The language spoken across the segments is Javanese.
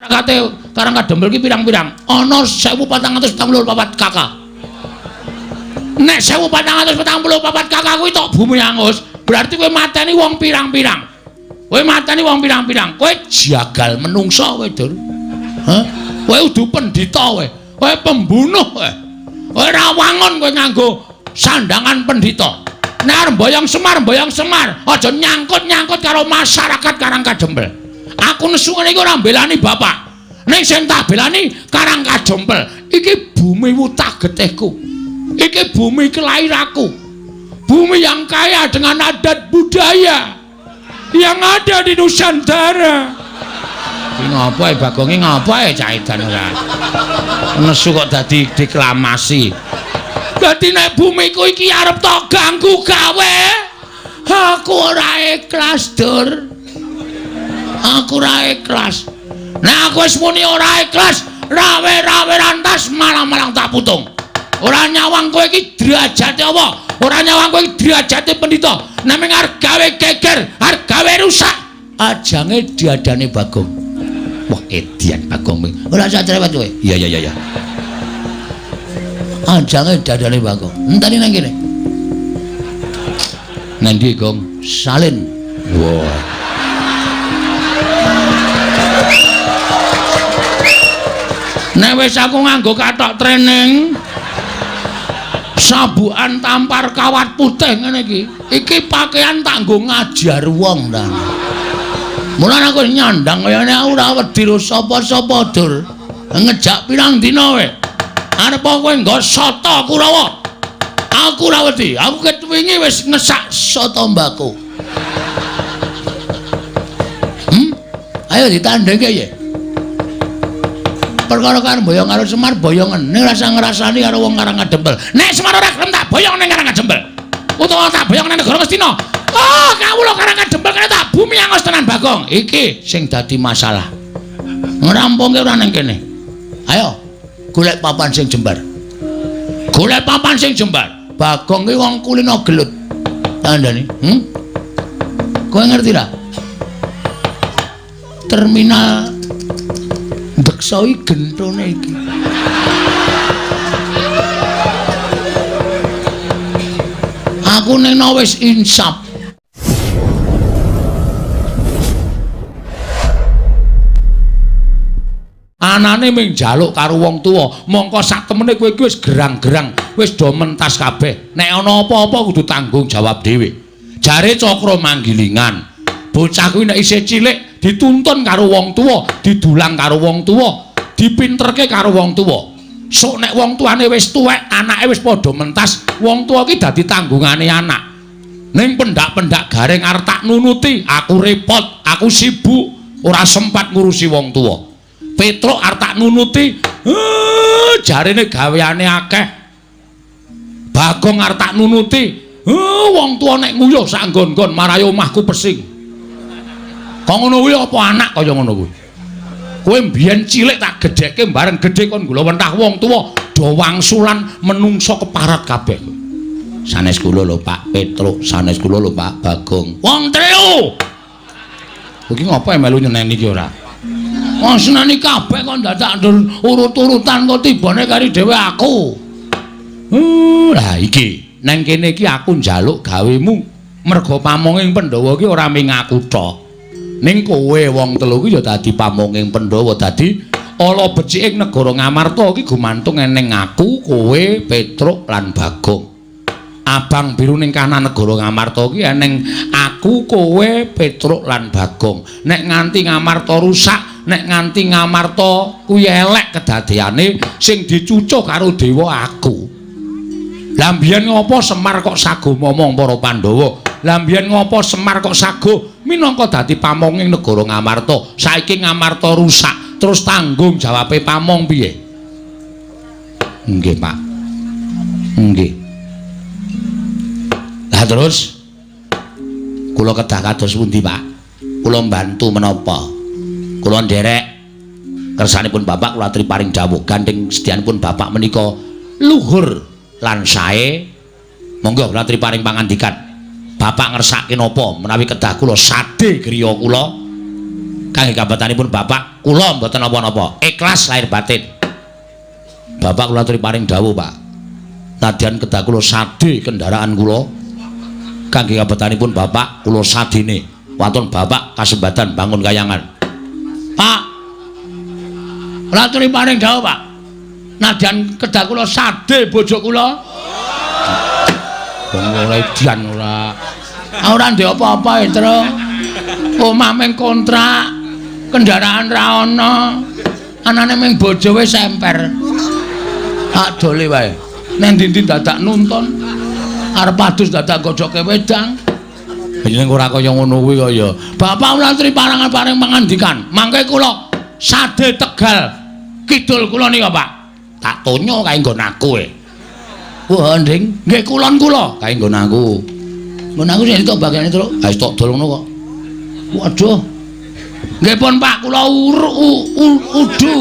Kate Karang Kadempel ki pirang-pirang? Ana 1444 KK. Nek 1444 KK kuwi tok bumi angus, berarti kowe mateni wong pirang-pirang. Kowe mateni wong pirang-pirang. Kowe jagal menungsa kowe, Dur. Hah? Kowe udu pendhita kowe. Kowe pembunuh kowe. Kowe ora wangun kowe nganggo sandangan pendhita. Nek arep mboyong Semar, mboyong Semar, aja nyangkut-nyangkut karo masyarakat Karang Kadempel. Aku nesu ngene iki ora mbelani bapak. Ning sing tak belani Karang Kadempel. Iki bumi wutah getihku. Iki bumi kelahiranku. Bumi yang kaya dengan adat budaya yang ada di Nusantara. Iki ngopo e Bagong, iki ngopo e cah edan ora? Nesu kok dadi deklamasi. Dadi nek bumiku iki arep tok ganggu gawe, aku ora ikhlas, Dur. Aku ora ikhlas. Nek aku wis muni ora ikhlas, rawe-rawe rantas malang-malang tak putung. Ora nyawang kowe iki derajate apa? Ora nyawang kowe iki derajate pendhita. Naming arep gawe geger, arep gawe rusak, ajange diadane Bagong. Wah, edian Bagong. Ora usah cerewet kowe. Iya iya iya. Ajange dadane Bagong. Enteni nang kene. Nang ndi, Gong? Salin. Wah. Nek wis aku nganggo kathok training, sabukan tampar kawat putih ngene iki. Iki pakaian tak nggo ngajar wong ta. Mulane aku nyandang kaya ngene aku ora wedi ro sapa-sapa, Dur. Ngejak pirang dina kowe. Arep kowe nggo soto Kurawa. Aku ora wedi. Aku ket wingi wis ngesak soto mbako. Ayo ditandhengke ya. Perkara kan boyong karo Semar boyongen ning rasa ngrasani karo wong Karang Kadempel. Nek Semar ora gelem tak boyong ning Karang Kadempel. Utawa tak boyong ning negara Ngastina. Oh, kawula Karang Kadempel kene tak bumi angus tenan Bagong. Iki sing dadi masalah. Ngrampungke ora ning kene. Ayo golek papan sing jembar. Golek papan sing jembar. Bagong ki wong kulino gelut. Kandhane, Kowe ngerti ra? Terminal Deksa iki gentone iki. Aku nena wis insap. Anane ming njaluk karo wong tuwa, mongko sak temene kowe iki wis gerang-gerang, wis do mentas kabeh. Nek ana apa-apa kudu tanggung jawab dhewe. Jare Cakra Manggilingan, bocah kuwi nek isih cilik dituntun karo wong tuwa, didulang karo wong tuwa, dipinterke karo wong tuwa. Sok nek wong tuane wis tuwek, anake wis padha mentas, wong tuwa ki dadi tanggungane anak. Ning pendak-pendak garing arep tak nunuti, aku repot, aku sibuk, ora sempat ngurusi wong tuwa. Petruk arep tak nunuti, jarene gaweane akeh. Bagong arep tak nunuti, wong tuwa nek nguyuh sak nggon-nggon marai omahku pesing. Kok ngono kuwi apa anak kaya ngono kuwi? Kowe mbiyen cilik tak gedhekke bareng gedhe kon gula wentah wong tuwa do wangsulan menungso keparat kabeh. Sanes kula lho Pak Petruk, sanes kula lho Pak Bagong. Wong telu. Iki ngopo melu nyeneni iki ora? Wong seneni kabeh kok dadak urut-urutan kok tibane kari dhewe aku. Lah iki nang kene iki aku njaluk gawemu merga pamonging Pandhawa iki ora ming aku tok. Ning kowe wong telu iki ya dadi pamonging Pandhawa, dadi ala becik ing negara Ngamarta iki gumantung eneng aku, kowe, Petruk lan Bagong. Abang biru ning kanan negara Ngamarta iki eneng aku, kowe, Petruk lan Bagong. Nek nganti Ngamarta rusak, nek nganti Ngamarta kuwi elek kedadeane, sing dicucuh karo dewa aku. Lah mbiyen ngopo Semar kok sago momong para Pandhawa? Lah mbiyen ngopo Semar kok sago minangka dadi pamonging negara Ngamarta? Saiki Ngamarta rusak, terus tanggung jawabe pamong piye? Nggih, Pak. Nggih. Lah terus kula kedah kados pundi, Pak? Kula mbantu menapa? Kula nderek kersanipun Bapak kula aturi paring dawuh gandeng sedyanipun Bapak menika luhur lan sae. Monggo kula aturi paring pangandikan. Bapak ngersake napa menawi kedah kula sade griya kula? Kangge kabetanipun bapak kula mboten napa-napa. Ikhlas lahir batin. Bapak kula aturi paring dawuh, Pak. Nadyan kedah kula sade kendaraan kula kangge kabetanipun bapak kula sadene. Waton bapak kasembadan bangun kayangan. Pak. Kula aturi paring dawuh, Pak. Nadyan kedah kula sade bojo kula. Wong ora edian ora. Ora ndek apa-apa, Tru. Omah mung kontrak, kendaraan ra ana. Anane mung bojo wis emper. Tak dole wae. Nang ndi-ndi dadak nuntun. Arep adus dadak gojoke wedang. Jeneng ora kaya ngono kuwi kaya. Bapak kula aturi parangan paring pangandikan. Mangke kula sade Tegal kidul kula nika, Pak. Tak tonyo kae nggon aku e. Wah, Nding, nggih kulon kula kae nggon aku. Nggon aku sing tok bagiane, Truk. Ha wis tok dol ngono kok. Waduh. Nggih pun, Pak, kula udu.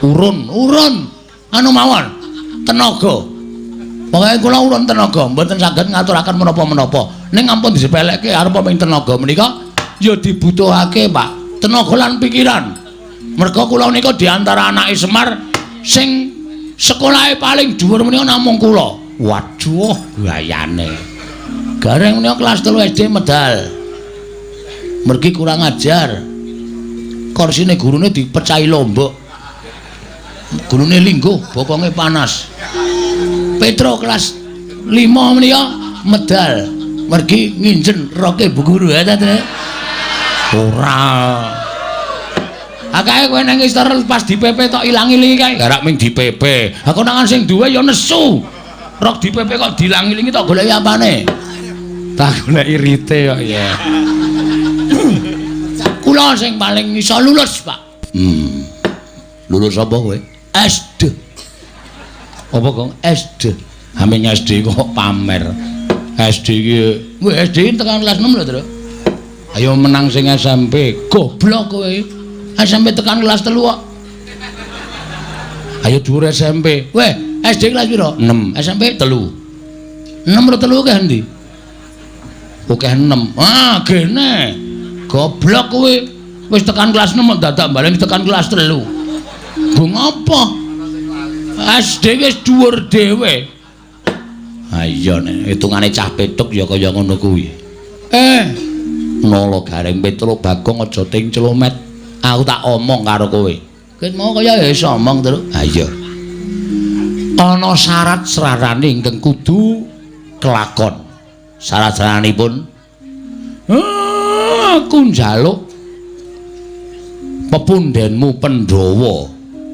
Urun, urun. Anu mawon. Tenaga. Pokoke kula urun tenaga, mboten saged ngaturaken menapa-menapa. Ning ampun disepelekke arep ming tenaga menika ya dibutuhake, Pak. Tenaga lan pikiran. Merga kula nika di antara anake Semar sing sekolahe paling dhuwur menika namung kula. Waduh, gayane. Gareng menika kelas 3 SD medal. Mergi kurang ajar. Korsine gurune dipecahi lombok. Gurune lingguh, bokonge panas. Petro kelas 5 menika medal. Mergi nginjen roke bu guru ya ta, Tru? Ora. Akae kowe nang istor pas di PP tok ilang-ilingi kae. Garak ming di PP. Aku nangan sing duwe ya nesu. Rok di PP kok diilang-ilingi tok goleki apane? Tak goleki rite kok ya. Kula sing paling iso lulus, Pak. Lulus apa kowe? SD. Apa, Gong? SD. Haming SD kok pamer. SD iki, weh, SD tekan kelas 6 lho, Tru. Ayo menang sing SMP. Goblok kowe. SMP tekan kelas 3 kok. Ayo dhuwur SMP. Weh, SD kelas piro? 6. SMP 3. 6 ro 3 akeh endi? Akeh 6. Ah, gene. Goblok kowe. Wis tekan kelas 6 kok dadak baleni tekan kelas 3. Nggo ngapa? SD wis dhuwur dhewe. Ha iya nek hitungane cah petuk ya kaya ngono kuwi. Nala Gareng Petro Bagong aja ting clomet. Aku tak omong karo kowe. Ket mau kaya iso omong, Tru. Ha iya. Ana syarat srarane ingkang kudu kelakon. Syarat-syaranipun aku njaluk pepundhenmu Pandhawa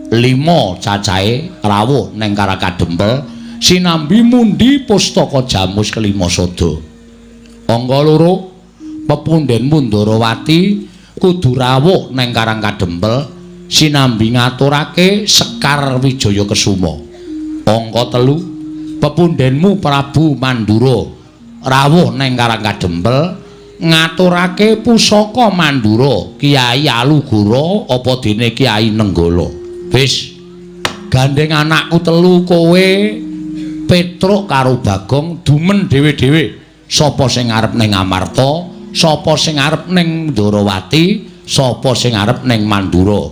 5 cacahe rawuh neng Karang Kadempel sinambi mundi pustaka Jamus kelima sada. Angka 2 pepundhenmu Ndarawati kudu rawuh neng Karang Kadempel sinambi ngaturake Sekar Wijaya Kesuma. Angka 3 pepundhenmu Prabu Mandura rawuh neng Karang Kadempel ngaturake pusaka Mandura Kiai Alugoro apa dene Kiai Nenggala. Wis gandeng anakku telu kowe Petruk karo Bagong dumen dhewe-dhewe. Sapa sing arep ning Amarta, sapa sing arep ning Ndarawati, sapa sing arep ning Mandura.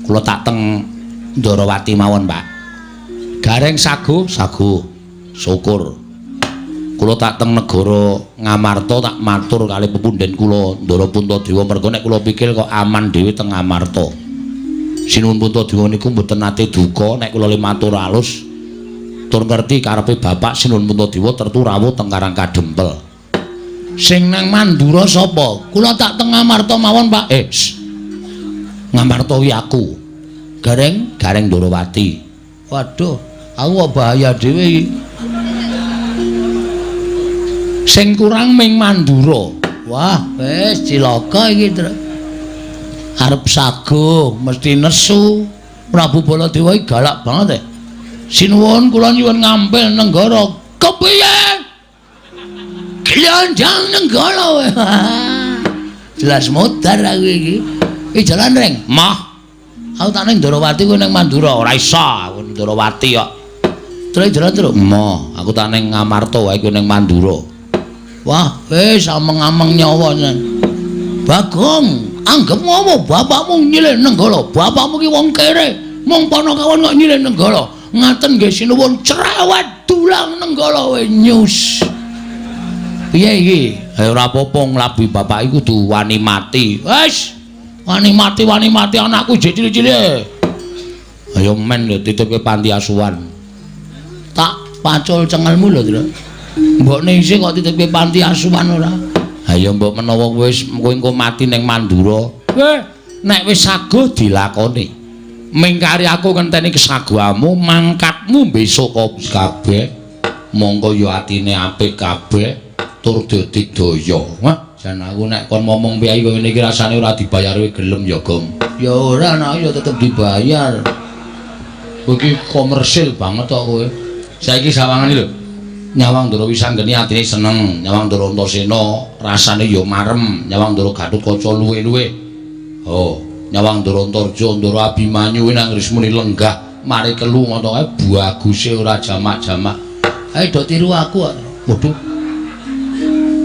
Kula tak teng Ndarawati mawon, Pak. Gareng sago, sago. Syukur. Kula tak teng negara Ngamarta tak matur kali pepundhen kula Ndara Puntadewa merga nek kula pikir kok aman dhewe teng Ngamarta. Sinuwun Puntadewa niku mboten nate duka nek kula le matur alus tur ngerti karepe Bapak Sinuwun Puntadewa tertu rawuh teng Karang Kadempel. Sing nang Mandura sapa? Kula tak teng Ngamarta mawon, Pak. Ngamarta kuwi aku. Gareng, Gareng Ndarawati. Waduh, aku kok bahaya dhewe iki. Sing kurang ming Mandura. Wah, wis cilaka iki, Tru. Arep sago mesti nesu. Prabu Baladewa iki galak banget e. Sinuwun kula nyuwun ngampil nenggara. Kepiye? Glandang nenggara kowe. Jelas modar aku iki. Iki jalan reng. Mah. Aku tak ning Ndarawati kowe ning Mandura. Ora iso aku Ndarawati kok. Terus jalan terus. Mah, aku tak ning Ngamarta wae kowe ning Mandura. Wah, wis ameng-ameng nyawa tenan. Bagong, Anggep ngopo bapakmu nyilih Nenggala? Bapakmu ki wong kere. Mung Panakawan kok nyilih Nenggala. Ngaten nggih sinuwun, cerewet dulang Nenggala we nyus. Piye iki? Ora apa-apa nglabi bapak iku kudu wani mati. Wis. Wani mati anakku jek cilik-cilik. Ayo men lho titipke panti asuhan. Tak pacul cengelmu lho, Tru. Mbokne isih kok titipke panti asuhan ora? Ha ya mbok menawa wis kowe engko mati ning Mandura. Nek wis saguh dilakoni. Mingkari aku ngenteni kesaguhamu, mangkatmu besok kabeh. Monggo ya atine apik kabeh tur dadi daya. Wah, jan aku nek kon ngomong piye kowe ngene iki rasane ora dibayar kowe gelem ya, Gong. Ya ora, nek ya tetep dibayar. Kowe iki komersil banget kok kowe. Saiki sawangane lho. Nyawang Ndara Wisanggeni atine seneng, nyawang Ndara Antasena rasane ya marem, nyawang Ndara Gatotkaca luwe-luwe. Oh, nyawang Ndara Antarja, Ndara Abimanyu nang rismune lenggah mari kelu ngono kae baguse ora jamak-jamak. Ayo do tiru aku kok. Waduh.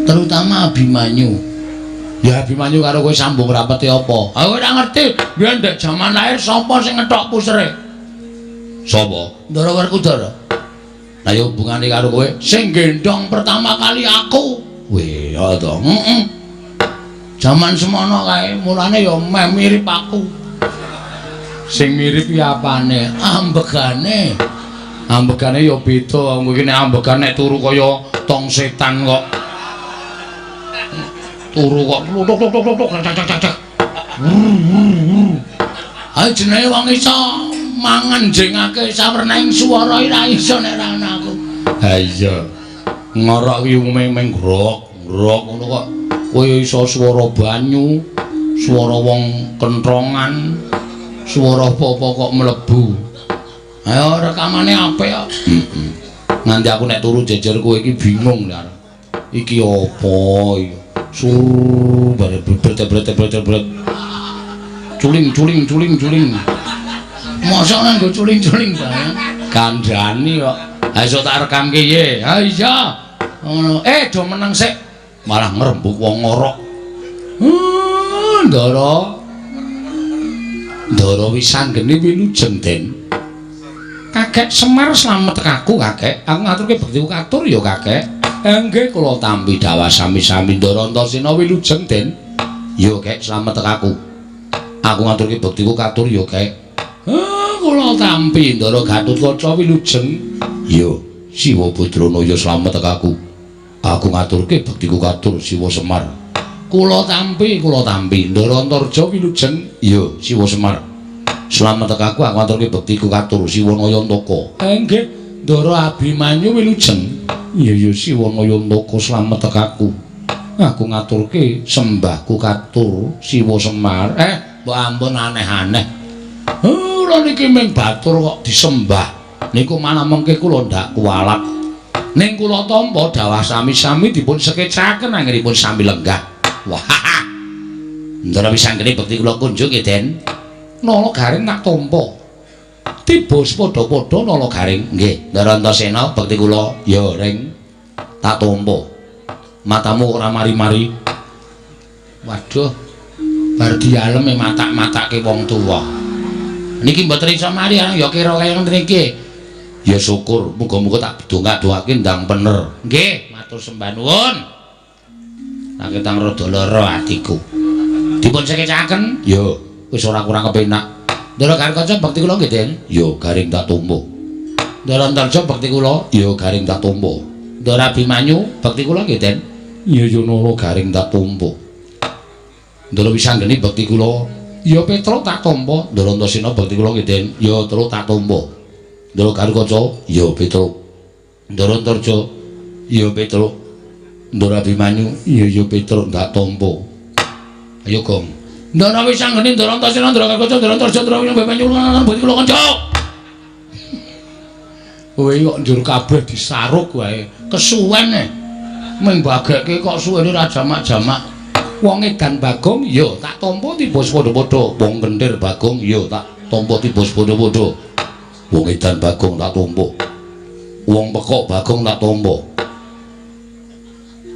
Terutama Abimanyu. Ya Abimanyu karo kowe sambung rapete apa? Aku ora ngerti. Biyen ndek jaman lahir sapa sing ngethok pusere? Sapa? Ndara Werkudara. Lah ya hubungane karo kowe sing gendhong pertama kali aku. Weh, ya to. Heeh. Jaman semono kae mulane ya meh mirip aku. Sing mirip ki apane? Ambegane. Ambegane ya beda. Kowe iki nek ambegan nek turu kaya tong setan kok. Turu kok tuk tuk tuk tuk cak cak cak. Ayo jenenge wong iso mangan jengake sawernaing swara ora iso nek ora ana aku. Ha iya. Ngorok ki umume meng grok, grok ngono kok. Kowe iso swara banyu, swara wong kentrongan, swara apa-apa kok mlebu. Ayo rekamane apik kok. Heeh. Nganti aku nek turu jejer kowe iki bingung lho. Iki apa iki? Sur bare bret bret bret bret. Culing culing culing culing. Mosok nganggo culing-culing barang. Kandhani kok. Ha iso tak rekamke piye? Ha iya. Ngono. Do meneng sik. Malah ngrembug wong ngorok. Ndara. Ndara Wisanggeni wilujeng, Den. Kakek Semar slamet aku, Kakek. Aku ngaturke bektiku katur ya, Kakek. Nggih, kula tampi dawah sami-sami Ndara Antasena wilujeng, Den. Ya, Kek, slamet aku. Aku ngaturke bektiku katur ya, Kek. Kula tampi Ndara Gatotkaca wilujeng. Ya, Siwa Badrana ya slamet aku. Aku ngaturke bektiku katur Siwa Semar. Kula tampi, kula tampi Ndara Antarja wilujeng. Ya, Siwa Semar. Slamet aku, aku ngaturke bektiku katur Siwa Nayantaka. Nggih, Ndara Abimanyu wilujeng. Ya ya Siwa Nayantaka slamet aku. Aku ngaturke sembahku katur Siwa Semar. Mbok ampun aneh-aneh. Kula niki ming batur kok disembah. Niku malah mengke kula ndak kualat. Ning kula tampa dawah sami-sami dipun sekecaken anggenipun sami lenggah. Wah. Ndara Wisanggeni bekti kula kunjung nggih, Den. Nala Garing tak tampa. Tiba padha-padha Nala Garing. Nggih, Ndara Antasena bekti kula ya ring tak tampa. Matamu ora mari-mari. Waduh. Bar dialem matak-matake wong tuwa. Niki mboten iso mari ya kira kaya ngene iki. Ya syukur, muga-muga tak dongak-dongake ndang bener. Nggih, matur sembah nuwun. Naketang rada lara atiku. Dipun sekecaken? Ya, wis ora kurang kepenak. Ndara Garing bekti kula nggih, Den. Ya, Garing tak tampa. Ndara Antarja bekti kula? Ya, Garing tak tampa. Ndara Abimanyu bekti kula nggih, Den. Ya, ya Nala Garing tak tampa. Ndara Wisanggeni bekti kula? Ya Petruk tak tampa. Ndara Antasena bekti kula nggih, Den. Ya Truk tak tampa. Ndara Garukaca? Ya Petruk. Ndara Antarja? Ya Petruk. Ndara Abimanyu? Ya ya Petruk tak tampa. Ayo Gong. Ndara Wisanggeni, Ndara Antasena, Ndara Garukaca, Ndara Antarja, Ndara Abimanyu bekti kula kanca. Kowe kok njur kabeh disaruk wae. Kesuwen e. Ming bagekke kok suwene ora jamak-jamak. Wong edan Bagong ya tak tampa tiba padha-padha. Wong kentir Bagong ya tak tampa tiba padha-padha. Wong edan Bagong tak tampa. Wong pekok Bagong tak tampa.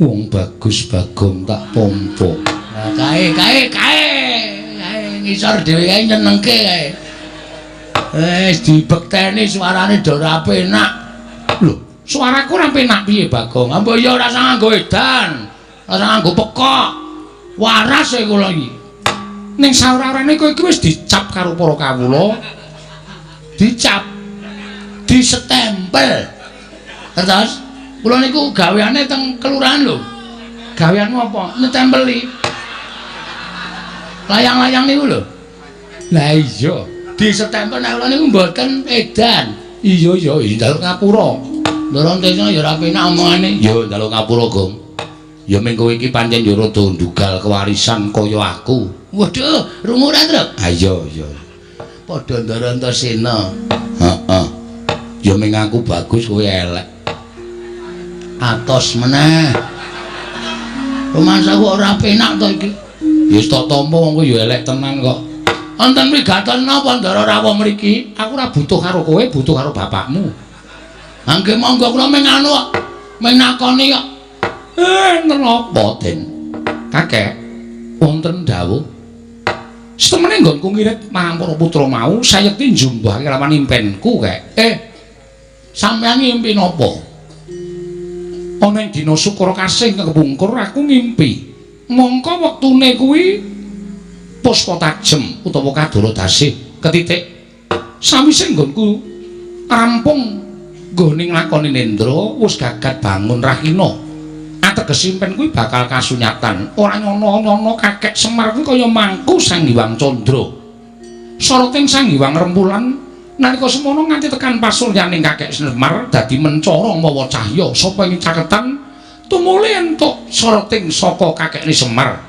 Wong bagus Bagong tak tampa. Nah, kae kae kae. Sing ngisor dhewe kae nyenengke kae. Wis dibekteni suarane do ora penak. Lho, suaraku ora penak piye, Bagong? Mbok ya ora usah nganggo edan. Ora usah nganggo pekok. Waras e kula iki. Ning saora-orane kowe iki wis dicap karo para kawula. Dicap. Disetempel. Terus kula niku gaweane teng kelurahan lho. Gaweanmu apa? Nyetempeli. Layang-layang niku lho. Lah iya, disetempel nek kula niku mboten edan. Iya ya, njaluk ngapura. Ndara Antasena ya ora penak omongane. Ya njaluk ngapura, Gong. Ya ming kowe iki pancen ya rada ndugal kewarisan kaya aku. Waduh, rungu ora, Truk? Ha iya, iya. Padha Ndara Antasena. Heeh. Ya ming aku bagus kowe elek. Atos meneh. Rumangsaku ora penak to iki. Ya wis tak tampa wong kowe ya elek tenan kok. Wonten mrigaton napa Ndara rawuh mriki? Aku ora butuh karo kowe, butuh karo bapakmu. Mangke monggo kula ming anu kok. Ming nakoni kok. Enten apa, Den? Kakek, wonten dawuh. Setemene nggonku ngirit marang para putra mau, sayekti njumbahake lawan impenku, Kek. Sampeyan ngimpi napa? Ana ing dina Sukra Kasih kepungkur aku ngimpi. Mongko wektune kuwi puspa tajem utawa kadara dasih ketitik. Sawise nggonku rampung nggone nglakoni nendra, wis gagat bangun rahina. Ateges impen kuwi bakal kasunyatan. Ora nyono-nyono kakek Semar kuwi kaya mangku Sang Hyang Candra. Soroting Sang Hyang Rembulan nalika semono nganti tekan pasuryaning kakek Semar dadi mencara mawa cahya sapa ing caketan tumuli entuk soroting saka kakekne Semar.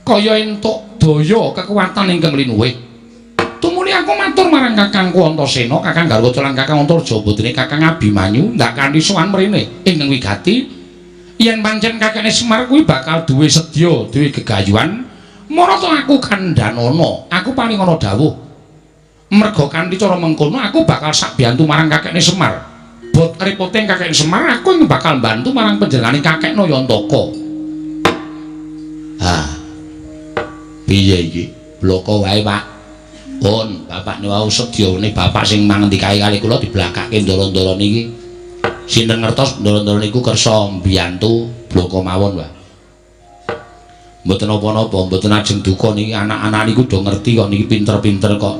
Kaya entuk daya kekuatan ingkang linuwih. Tumuli aku matur marang kakangku Antasena, Kakang Garwaca lan Kakang Antarja putrine Kakang Abimanyu ndak kanthi sowan mrene ingkang wigati. Yen pancen kakekne Semar kuwi bakal duwe sedya, duwe gegayuhan, marata aku kandhanana, aku paling ana dawuh. Merga kanthi cara mengkono aku bakal sakbiyantu marang kakekne Semar. Bot repote kakekne Semar aku ing bakal mbantu marang panjenengane kakek Nayantaka. Ha. Piye iki? Bloko wae, Pak. Pun, bapakne wau sedyane bapak sing mangendikae kali kula diblakake ndara-ndara niki. Sinten ngertos ndara-ndara niku kersa mbiyantu bloko mawon, Pak. Mboten napa-napa, mboten ajeng duka niki anak-anak niku do ngerti kok niki pinter-pinter kok.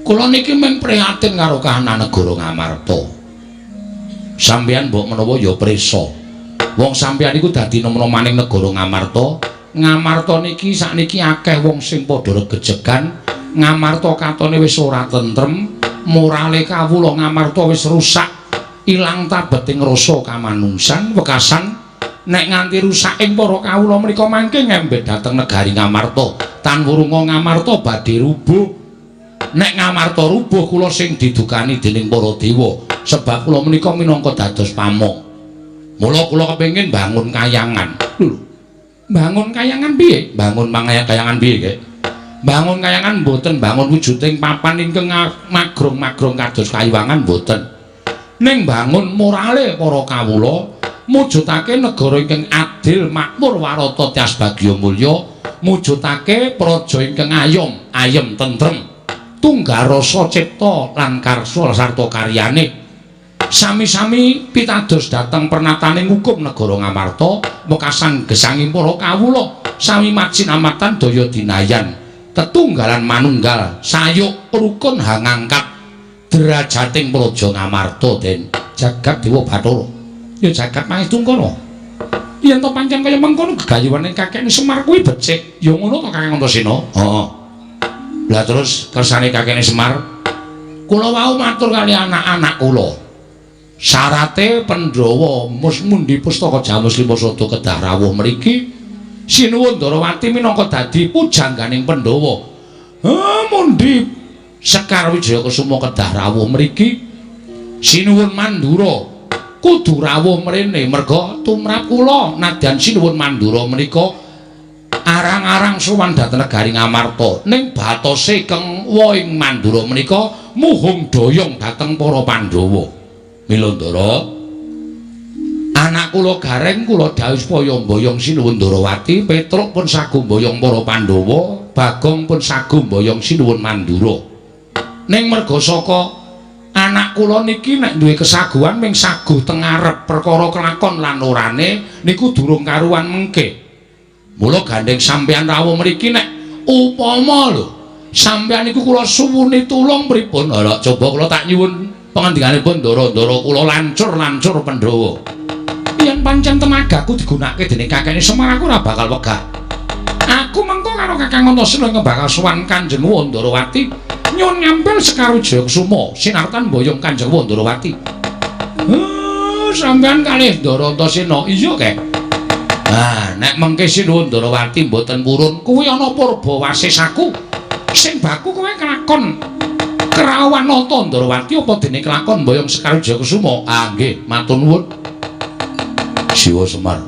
Kula niki mung prihatin karo kahanan negara Ngamarta. Sampeyan mbok menawa ya prisa. Wong sampeyan niku dadi nom-nomaning negara Ngamarta. Ngamarta niki sakniki akeh wong sing padha regejegan. Ngamarta katone wis ora tentrem, morale kawula Ngamarta wis rusak. Ilang tabeting rasa kamanungsan wekasan nek nganti rusak ing para kawula mriko mangke ngembet dhateng negari Ngamarta. Tan wurunga Ngamarta badhe rubuh. Nek Ngamarta rubuh kula sing didukani dening para dewa, sebab kula menika minangka dados pamong. Mula kula kepengin bangun kayangan. Lho, bangun kayangan piye? Bangun kayangan piye, Kek? Bangun kayangan mboten bangun wujuding papan ingkang magrong-magrong kados kayuwangan mboten. Ning bangun morale para kawula, mujudake negara ingkang adil, makmur, warata, tias bagya mulya, mujudake praja ingkang ayom, ayem tentrem, tunggal rasa cipta lan karsa sarta karyane. Sami-sami pitados dhateng pernatane ngukum negara Ngamarta, wekasan gesanging para kawula, sami majinamatan daya dinayan, tetunggalan manunggal, sayuk rukun hangangkat derajating praja Ngamarta, Den. Jagat Dewa Bathara. Ya jagat Mahestungkara. Yen to pancen kaya mengkono gegayuhane kakekne Semar kuwi becik, ya ngono to Kakang Antasena? Heeh. Lah terus kersane kakekne Semar, kula wau matur kali anak-anak kula. Syarate Pandhawa mus mundi pustaka Jamus Lima Sada kedah rawuh mriki. Sinuwun Ndarawati minangka dadi pujangganing Pandhawa. Mundi Sekar Wijaya Kusuma kedah rawuh mriki. Sinuwun Mandura kudu rawuh mrene merga tumrap kula nadyan Sinuwun Mandura menika arang-arang sowan dhateng negari Ngamarta. Ning batose keng woing Mandura menika muhung doyong dhateng para Pandhawa. Mila Ndara, anak kula Gareng kula dawuh supaya mboyong Sinuwun Ndarawati, Petruk pun sago mboyong para Pandhawa. Bagong pun saguh mboyong Sinuwun Mandura. Ning merga saka anak kula niki nek duwe kesaguhan ming saguh teng ngarep, perkara kelakon lan orane niku durung karuan mengke. Mula gandeng sampeyan rawuh mriki nek upama lho sampeyan niku kula suwuni tulung pripun? Ora coba kula tak nyuwun pangandikanipun ndara-ndara kula lancur-lancur Pandhawa. Yen pancen tenagaku digunakake dening kakekne Semar aku ora bakal wegah. Aku mengko karo Kakang Antasena ingkang bakal sowan Kanjeng Wandarawati nyuwun ngampil Sekar Wijaya Kusuma sinartan mboyong Kanjeng Wandarawati. Sampeyan kalih Ndara Antasena. Iya, Kek. Ah, nek mengke Sinuwun Ndarawati mboten purun, kuwi ana purba wasis aku. Sing baku kowe kelakon kerawan nata Ndarawati apa dene kelakon mboyong Sekar Wijaya Kusuma? Ah, nggih, matur nuwun. Siwa Semar.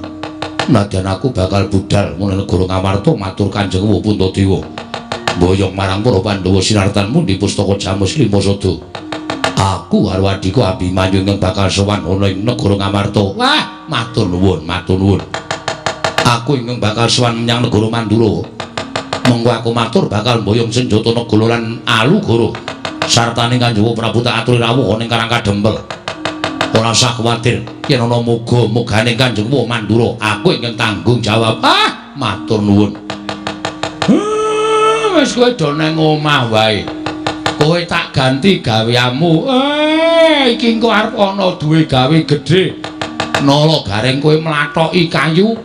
Nadyan aku bakal budal mulih negara Ngamarta matur Kanjeng Puntadewa. Mboyong marang para Pandhawa sinartan mundi pustaka Jamus Lima Sada. Aku karo adhiku Abimanyu ingkang bakal sowan ana ing negara Ngamarta. Wah, matur nuwun, matur nuwun. Aku ingkang bakal sowan menyang negara Mandura. Monggo aku matur bakal mboyong senjata negara lan alugara. Sartane Kanjeng Prabu tak aturi rawuh ning Karang Kadempel. Ora usah kuwatir yen ana muga-mugane Kanjeng Mandura, aku ingkang tanggung jawab. Ah, matur nuwun. Wis kowe do nang omah wae. Kowe tak ganti gaweanmu. Iki engko arep ana duwe gawe gedhe. Nala gareng kowe mlathoki kayu.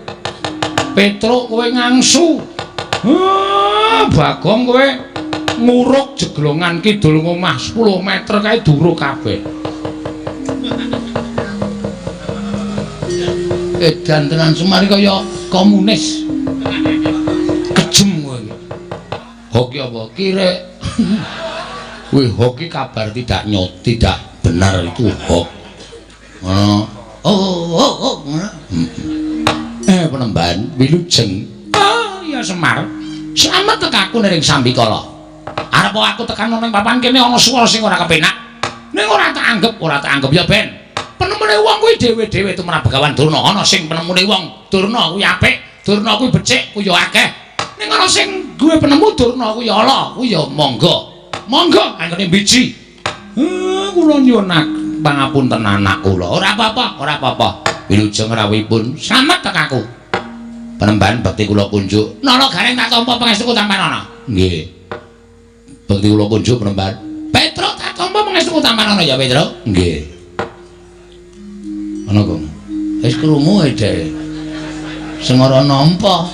Petruk kowe ngangsu. Bagong kowe nguruk jeglongan kidul ngomah 10 meter kae duruk kabeh. Edan tenan Semar kaya komunis. Kejem kowe iki. Hoki apa? Kirek. Wih, hoki kabar tidak nyot, tidak benar itu hok. Ngono. Oh, ngono. Penemban wilujeng. Oh, iya Semar. Slamet tekaku ning sambikala. Arep aku tekan nang papan kene ana swara sing ora kepenak. Ning ora tak anggap, ora tak anggap ya ben. Penemune wong kuwi dhewe-dhewe tumrap Begawan Durna. Ana sing penemune wong Durna kuwi apik, Durna kuwi becik, kuwi ya akeh. Ning ana sing duwe penemu Durna kuwi ala, kuwi ya monggo. Monggo anggone biji. Kula nyuwun pangapunten anak kula. Ora apa-apa, ora apa-apa. Wilujeng rawuhipun slamet tekaku. Penemban bekti kula kunjuk. Nala gareng tak tampa pangestuku tampanana. Nggih. Bekti kula kunjuk penemban. Petruk tak tampa pangestuku tampanana ya, Petruk. Nggih. Ana kok. Wis krungu e, Dek. Sing ora nampa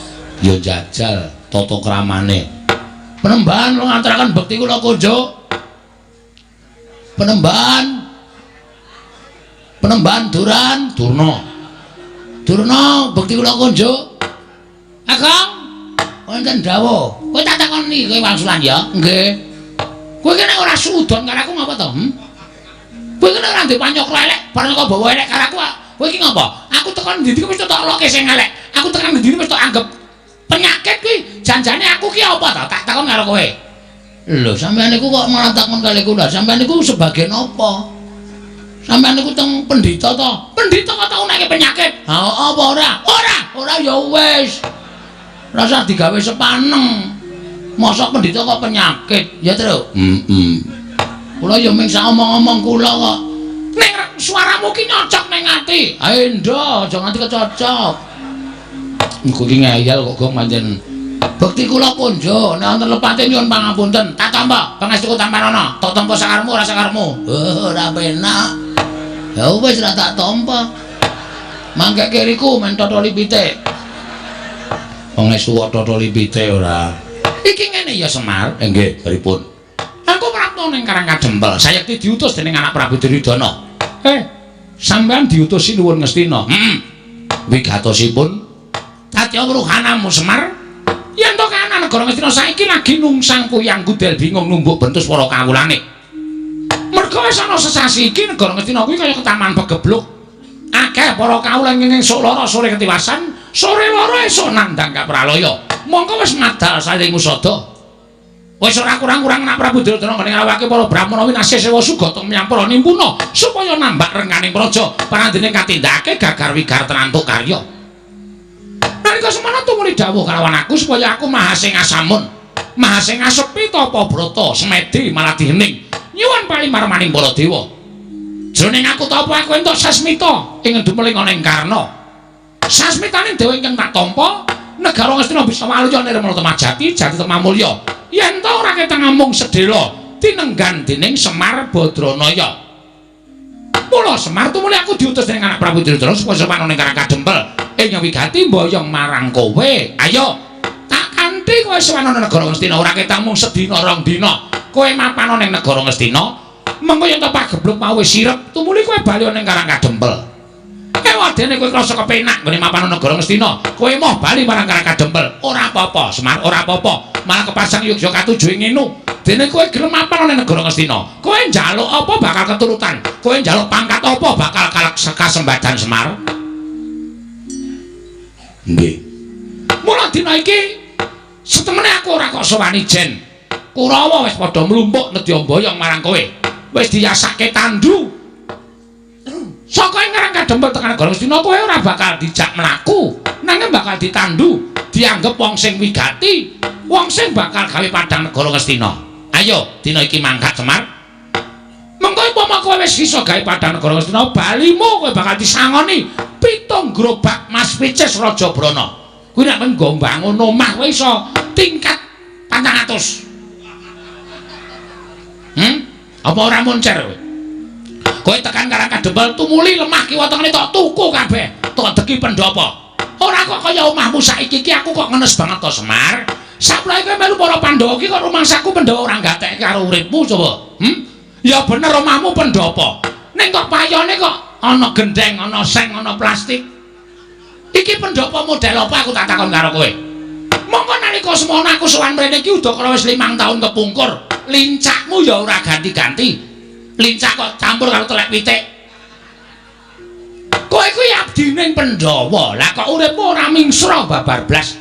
ya jajal tata kramane. Penemban kula ngaturaken bekti kula kunjuk. Penemban. Penemban Duran, Durna. Durna bekti kula kunjuk. Kakang, wonten dawuh. Kowe tak takoni kowe wangsulan ya? Nggih. Kowe iki nek ora suudon karo aku ngapa to? Kowe iki nek ora ndek panyokra elek, bareng kok bawa elek karo aku, kowe iki ngapa? Aku tekan ndi-ndi wis tak loke sing elek. Aku tekan ndi-ndi wis tak anggap penyakit kuwi. Janjane aku ki apa to? Tak takon karo kowe. Lho, sampeyan niku kok malah takon kali kula. Sampeyan niku sebagian apa? Sampeyan niku teng pendhita to? Pendhita kok tau nek penyakit? Ha apa ora? Ora, ora ya wis. Rasa digawe sepaneng. Mosok pendhita kok penyakit, ya, Truk? Heeh. Kula ya ming sak omong-omong kula kok. Ning suaramu ki nyocok ning ati. Ae ndo, aja nganti kecocok. Engko ki ngeyel kok gong pancen. Bekti kula kunjuk, nek wonten lepate nyuwun pangapunten. Tak tampa, pangestuku tampanana. Tak tampa sakarmu ora sakarmu. Oh, ora penak. Ya wis ora tak tampa. Mangke kiriku men totoli pitik. Pangestu kok totoli pitik ora. Iki ngene ya Semar. Nggih, pripun? Aku prapta ning Karang Kadempel. Sayekti diutus dening anak Prabu Duryudana. Sampeyan diutus Sinuwun Ngastina. Heeh. Wigatosipun Satya Wruhanamu Semar. Yen to kahanan negara Ngastina saiki lagi nungsang kuyang gudel bingung numbuk bentus para kawulane. Merga wis ana sesasi iki negara Ngastina kuwi kaya ketaman pegebluk. Akeh para kawula ing esuk lara sore ketiwasan, sore lara esuk nandhang kapralaya. Mongko wis madal saring usada. Wis ora kurang-kurang anak Prabu Duryudana nggone ngrawake para brahmana winasih sewa sugata menyang para nimpuna supaya nambak renganing praja parandene katindakake gagar wigar tenantuk karya. Nalika semana tumuli dawuh kalawan aku supaya aku maha sing asamun. Maha sing asepi tapa brata semedi malah dihening. Nyuwun palimar maning para dewa. Jroning aku tapa aku entuk sasmita ing dumeling ana ing Karna. Sasmitaning dewa ingkang tak tampa, negara Ngastina bisa waluya nirmala temajati jati temamulya. Yen ta ora ketang amung sedhela tinenggan dening Semar Badranaya. Mula Semar tumuli aku diutus dening anak Prabu Duryudana supaya sowan ning Karang Kadempel ing wigati mboyong marang kowe. Ayo tak kanthi kowe sowan ana negara Ngastina ora ketang mung sedina rong dina. Kowe mapan ning negara Ngastina, mengko yen ta pagebluk mau wis sirep, tumuli kowe bali ning Karang Kadempel. Ewadene kowe krasa kepenak nggone mapan negara Ngastina, kowe moh bali marang Karang Kadempel. Ora apa-apa, Semar, ora apa-apa. Malah kepasang yogya katuju ing ngene. Dene kowe gelem mapan ning negara Ngastina, kowe njaluk apa bakal keturutan, kowe njaluk pangkat apa bakal kasembadan Semar. Nggih. Mula dina iki setemene aku ora kok sowan ijen. Kurawa wis padha mlumpuk nedya mboyong marang kowe. Wis diyasake tandu. Saka ing Karang Kadempel tekan negara Ngastina kowe ora bakal dijak mlaku, nanging bakal ditandu, dianggep wong sing wigati, wong sing bakal gawe padhang negara Ngastina. Ayo dina iki mangkat Semar. Mengko umpama kowe wis iso gawe padhang negara Ngastina, balimu kowe bakal disangoni 7 gerobak Mas Picis Raja Brana. Kuwi nek nggo mbangun omah kowe iso tingkat 400. Apa ora moncer kowe? Kowe tekan Karang Kadempel tumuli lemah kiwa tengene tok tuku kabeh, tok deki pendhapa. Ora kok kaya omahmu saiki iki aku kok ngenes banget to Semar. Saplae kowe melu para Pandhawa iki kok rumangsaku Pandhawa ora gatekke karo uripmu coba. Ya bener omahmu pendhapa. Ning kok payone kok ana gendeng, ana seng, ana plastik. Iki pendhapa model apa aku tak takon karo kowe. Mongko nalika semono aku sowan mrene iki udakara wis 5 tahun kepungkur. Lincakmu ya ora ganti-ganti. Lincak kok campur karo telek pitik. Kowe kuwi abdining Pandhawa. Lah kok uripmu ora mingsra babar blas.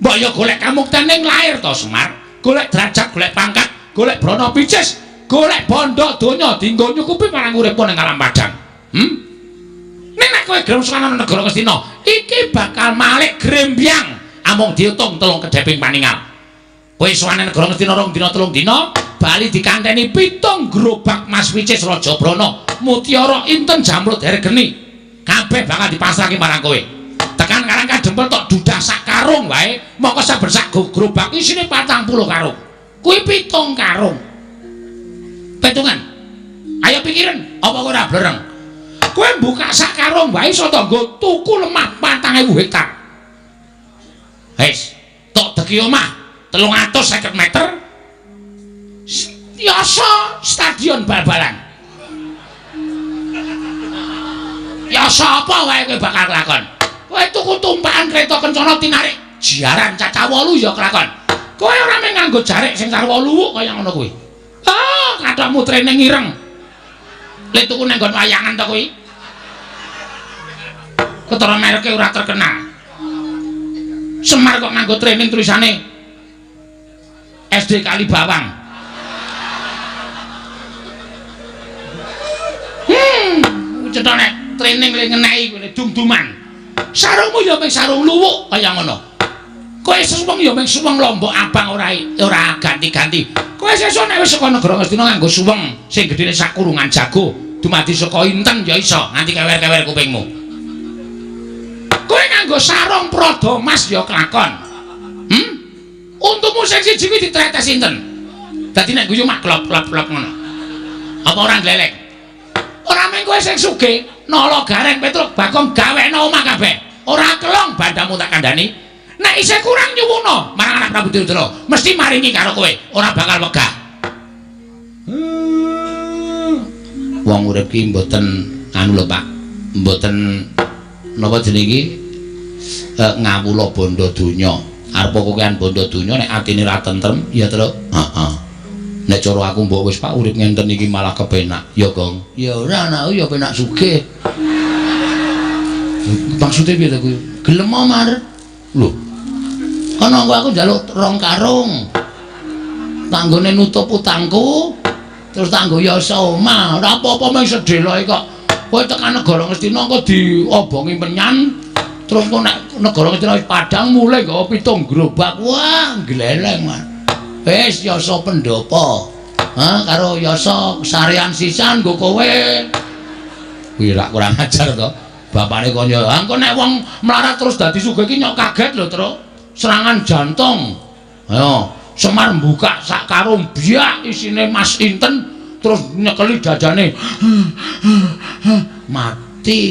Mbok ya golek kamukten ning lair to Semar. Golek derajat, golek pangkat, golek brana picis, golek bondo donya dienggo nyukupi marang uripmu ning alam padang. Ning nek kowe gelem sowan ana negara Ngastina, iki bakal malik grembyang amung diitung 3 kedheping paningal. Kowe sowan nang negara Ngastina 2 dina 3 dina, bali dikanteni 7 gerobak Mas Picis Raja Brana, mutiara inten jamrut hergeni. Kabeh bakal dipasrahke marang kowe. Tekan Karang Kadempel tok dudah sak karung wae, mongko saben sak gerobak isine 40 karung. Kuwi 7 karung. Petungan. Ayo pikiran, apa kowe ora blereng? Kowe buka sak karung wae iso to nggo tuku lemah 4.000 hektar. Wis, tok deki omah 350 meter. Yasa stadion bal-balan. Yasa apa wae kowe bakal kelakon? Kowe tuku tumpakan kereta kencana tinarik jaran cacah 8 ya kelakon. Kowe ora mung nganggo jarik sing sarwa luwuk kaya ngono kuwi. Ah, kathokmu training ireng. Le tuku nang nggon wayangan to kuwi. Ketara mereke ora terkenal. Semar kok nganggo training tulisane SD Kalibawang. Cetha nek training le ngeneki kuwi dum-duman. Sarungmu ya mung sarung luwuk kaya ngono. Kowe suweng ya mung suweng lombok abang ora ganti-ganti. Kowe sesuk nek wis saka negara Ngastina nganggo suweng sing gedene sak kurungan jago, dumadi saka inten ya iso nganti kewer-kewer kupingmu. Kowe nganggo sarung Prada Mas ya kelakon. Untumu sing siji kuwi ditretes inten. Dadi nek guyu mak klop-klop-klop ngono. Apa ora gleleng? Ora mung kowe sing sugih, nala gareng Petruk Bagong gawekno omah kabeh. Ora kelong bandamu tak kandhani. Nek isih kurang nyuwuna marang anak Prabu Duryudana, mesti maringi karo kowe, ora bakal wegah. Wong urip ki mboten anu lho Pak, mboten napa jenenge iki ngawula bondo donya. Arep kokean bondo donya nek atine ra tentrem ya Truk. Heeh. Nek cara aku mbok wis Pak urip ngenten iki malah kepenak. Ya Gong. Ya ora anakku ya penak sugih. Maksude piye to kuwi? Gelem Mar. Lho. Ana engko aku njaluk 2 karung. Tanggone nutup utangku, terus tanggo yasa omah. Ora apa-apa mung sedheloke kok. Kowe tekan negara Ngastina engko diobongi menyan, terus engko nek negara Ngastina wis padhang mulih nggawa 7 gerobak. Wah, gleleng, Mas. Wis yasa pendopo. Ha karo yasa sarean sisan nggo kowe. Kuwi rak kurang ajar to. Bapane kon yo, engko nek wong melarat terus dadi sugih iki nyok kaget lho, Truk. Serangan jantung. Ayo, Semar mbuka sak karung biak isine Mas Inten terus nyekeli dadane. Mati.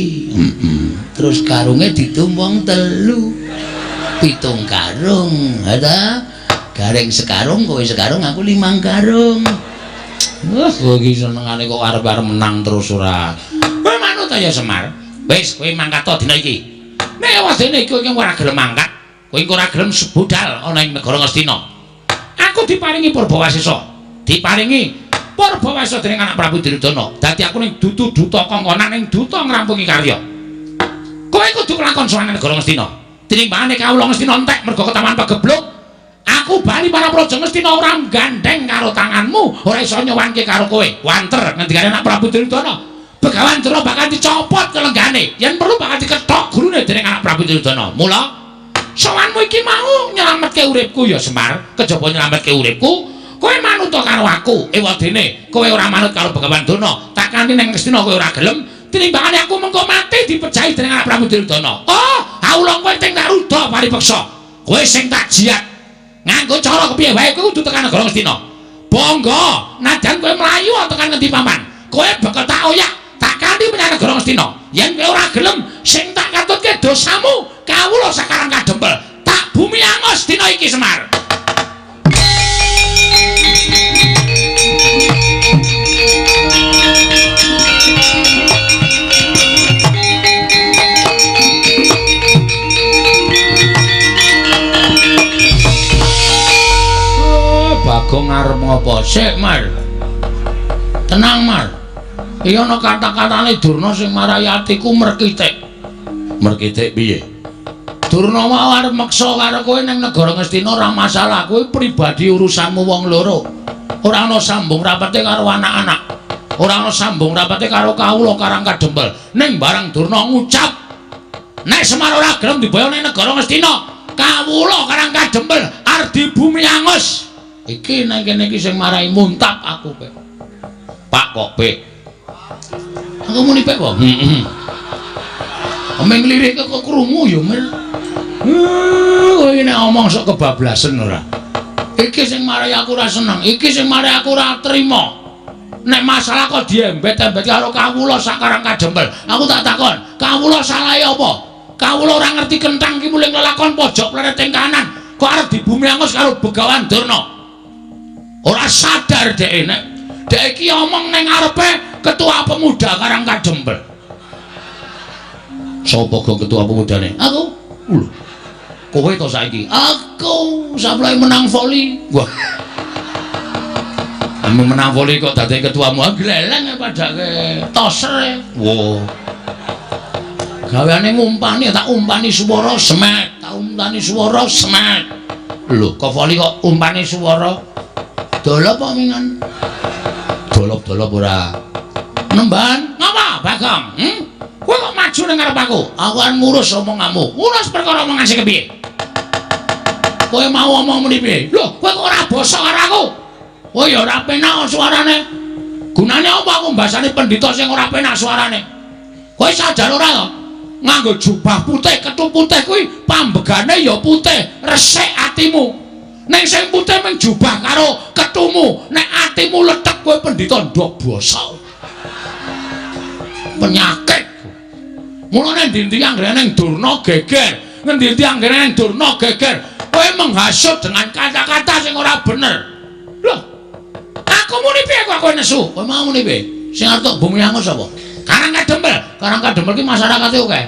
Terus karunge didum wong 3. 7 karung. Ha ta? Gareng sekarung, kowe sekarung, aku 5 karung. Wah, kowe iki senengane kok arep-arep menang terus ora. Kowe manut ya Semar. Wis, kowe mangkat to dina iki. Nek wadene iki kowe ora gelem mangkat, kowe ora gelem budal ana ing negara Ngastina. Aku diparingi Purbawasesa. Diparingi Purbawasesa dening anak Prabu Duryudana. Dadi aku ning dudu duta kongkonan ning duta ngrampungi karya. Kowe kudu nglakon sowan negara Ngastina. Tinimbangane kawula Ngastina entek mergo ketaman pegebluk. Aku bali para praja Ngastina ora gandeng karo tanganmu, ora iso nyowanke karo kowe. Wanter ngendikane anak Prabu Duryudana. Begawan Durna bakal dicopot kelenggane, yen perlu bakal dikethok gurune dening anak Prabu Duryudana. Mula sowanmu iki mau nyelametke uripku ya Semar, kejaba nyelametke uripku, kowe manut karo aku. Ewadene kowe ora manut karo Begawan Durna, tak kanthi ning Ngastina kowe ora gelem, tinimbangane aku mengko mati dipejahi dening anak Prabu Duryudana. Oh, awula kowe sing tak ruda paripeksa. Kowe sing tak jiat. Nganggo cara kepiye wae kowe kudu tekan negara Ngastina. Bangga, najan kowe mlayu tekan ngendi paman, kowe bakal tak oyak. Tak kanthi menyang negara Ngastina. Yen kowe ora gelem, sing tak katutke dosamu, kawula sakarang kadempel. Tak bumi angus dina iki Semar. Oh, Bagong arep ngopo sik, Mar? Tenang, Mar. Iya ana kata-katane Durna sing marai atiku merkitik. Merkitik piye? Durna mau arep meksa karo kowe ning negara Ngastina ora masalah, kowe pribadi urusanmu wong loro. Ora ana sambung rapete karo anak-anak. Ora ana sambung rapete karo kawula Karang Kadempel. Ning bareng Durna ngucap, nek Semar ora gelem diboyong ning negara Ngastina, kawula Karang Kadempel arep dibumi angus. Iki nang kene iki sing marai muntap aku, Pek. Pak kok, Pek? Aku muni pek kok. Heeh. Omeng lirik kok krungu ya, Mir. Kowe nek omong sok kebablasen ora. Iki sing marai aku ora seneng, iki sing marai aku ora trima. Nek masalah kok diembet-embet karo kawula sakarang kadempel. Aku tak takon, kawula salahe apa? Kawula ora ngerti kenthang ki muling lelakon pojok pleret ing kanan, kok arep dibumi angus karo Begawan Durna. Ora sadar dhek nek dhek iki omong ning ngarepe ketua pemuda Karang Kadempel. Sopo gong ketua pemudane? Aku. Lho. Kowe to saiki? Aku saplai menang voli. Wah. Ame menang voli kok dadi ketuamu. Gleleng padake toser. Wah. Gaweane ngumpani, tak umpani swara semet, tak umpani swara semet. Lho, kok voli kok umpani swara? Dolop apa mingan? Dolop-dolop ora. Nemban, ngapa Bagong? Kowe kok maju ning ngarep aku? Aku arep ngurus omonganmu. Ngurus perkara omongan sing kepiye? Kowe mau omong muni piye? Lho, kowe kok ora basa karo aku? Kowe ya ora penak suarane. Gunane apa aku mbasani pendhita sing ora penak suarane? Kowe sadar ora to? Nganggo jubah putih, kethu putih kuwi pambegane ya putih, resik atimu. Ning sing putih mung jubah karo kethumu, nek atimu lethek kowe pendhita ndok basa. Penyakit. Mulane endi-endi anggere ning Durna geger, ngendi-endi anggere ning Durna geger, kowe menghasut dengan kata-kata sing ora bener. Lho, aku muni piye kok kowe nesu? Kowe mau muni piye? Sing arep tok bumi angus apa? Karang Kadempel. Karang Kadempel ki masyarakate akeh.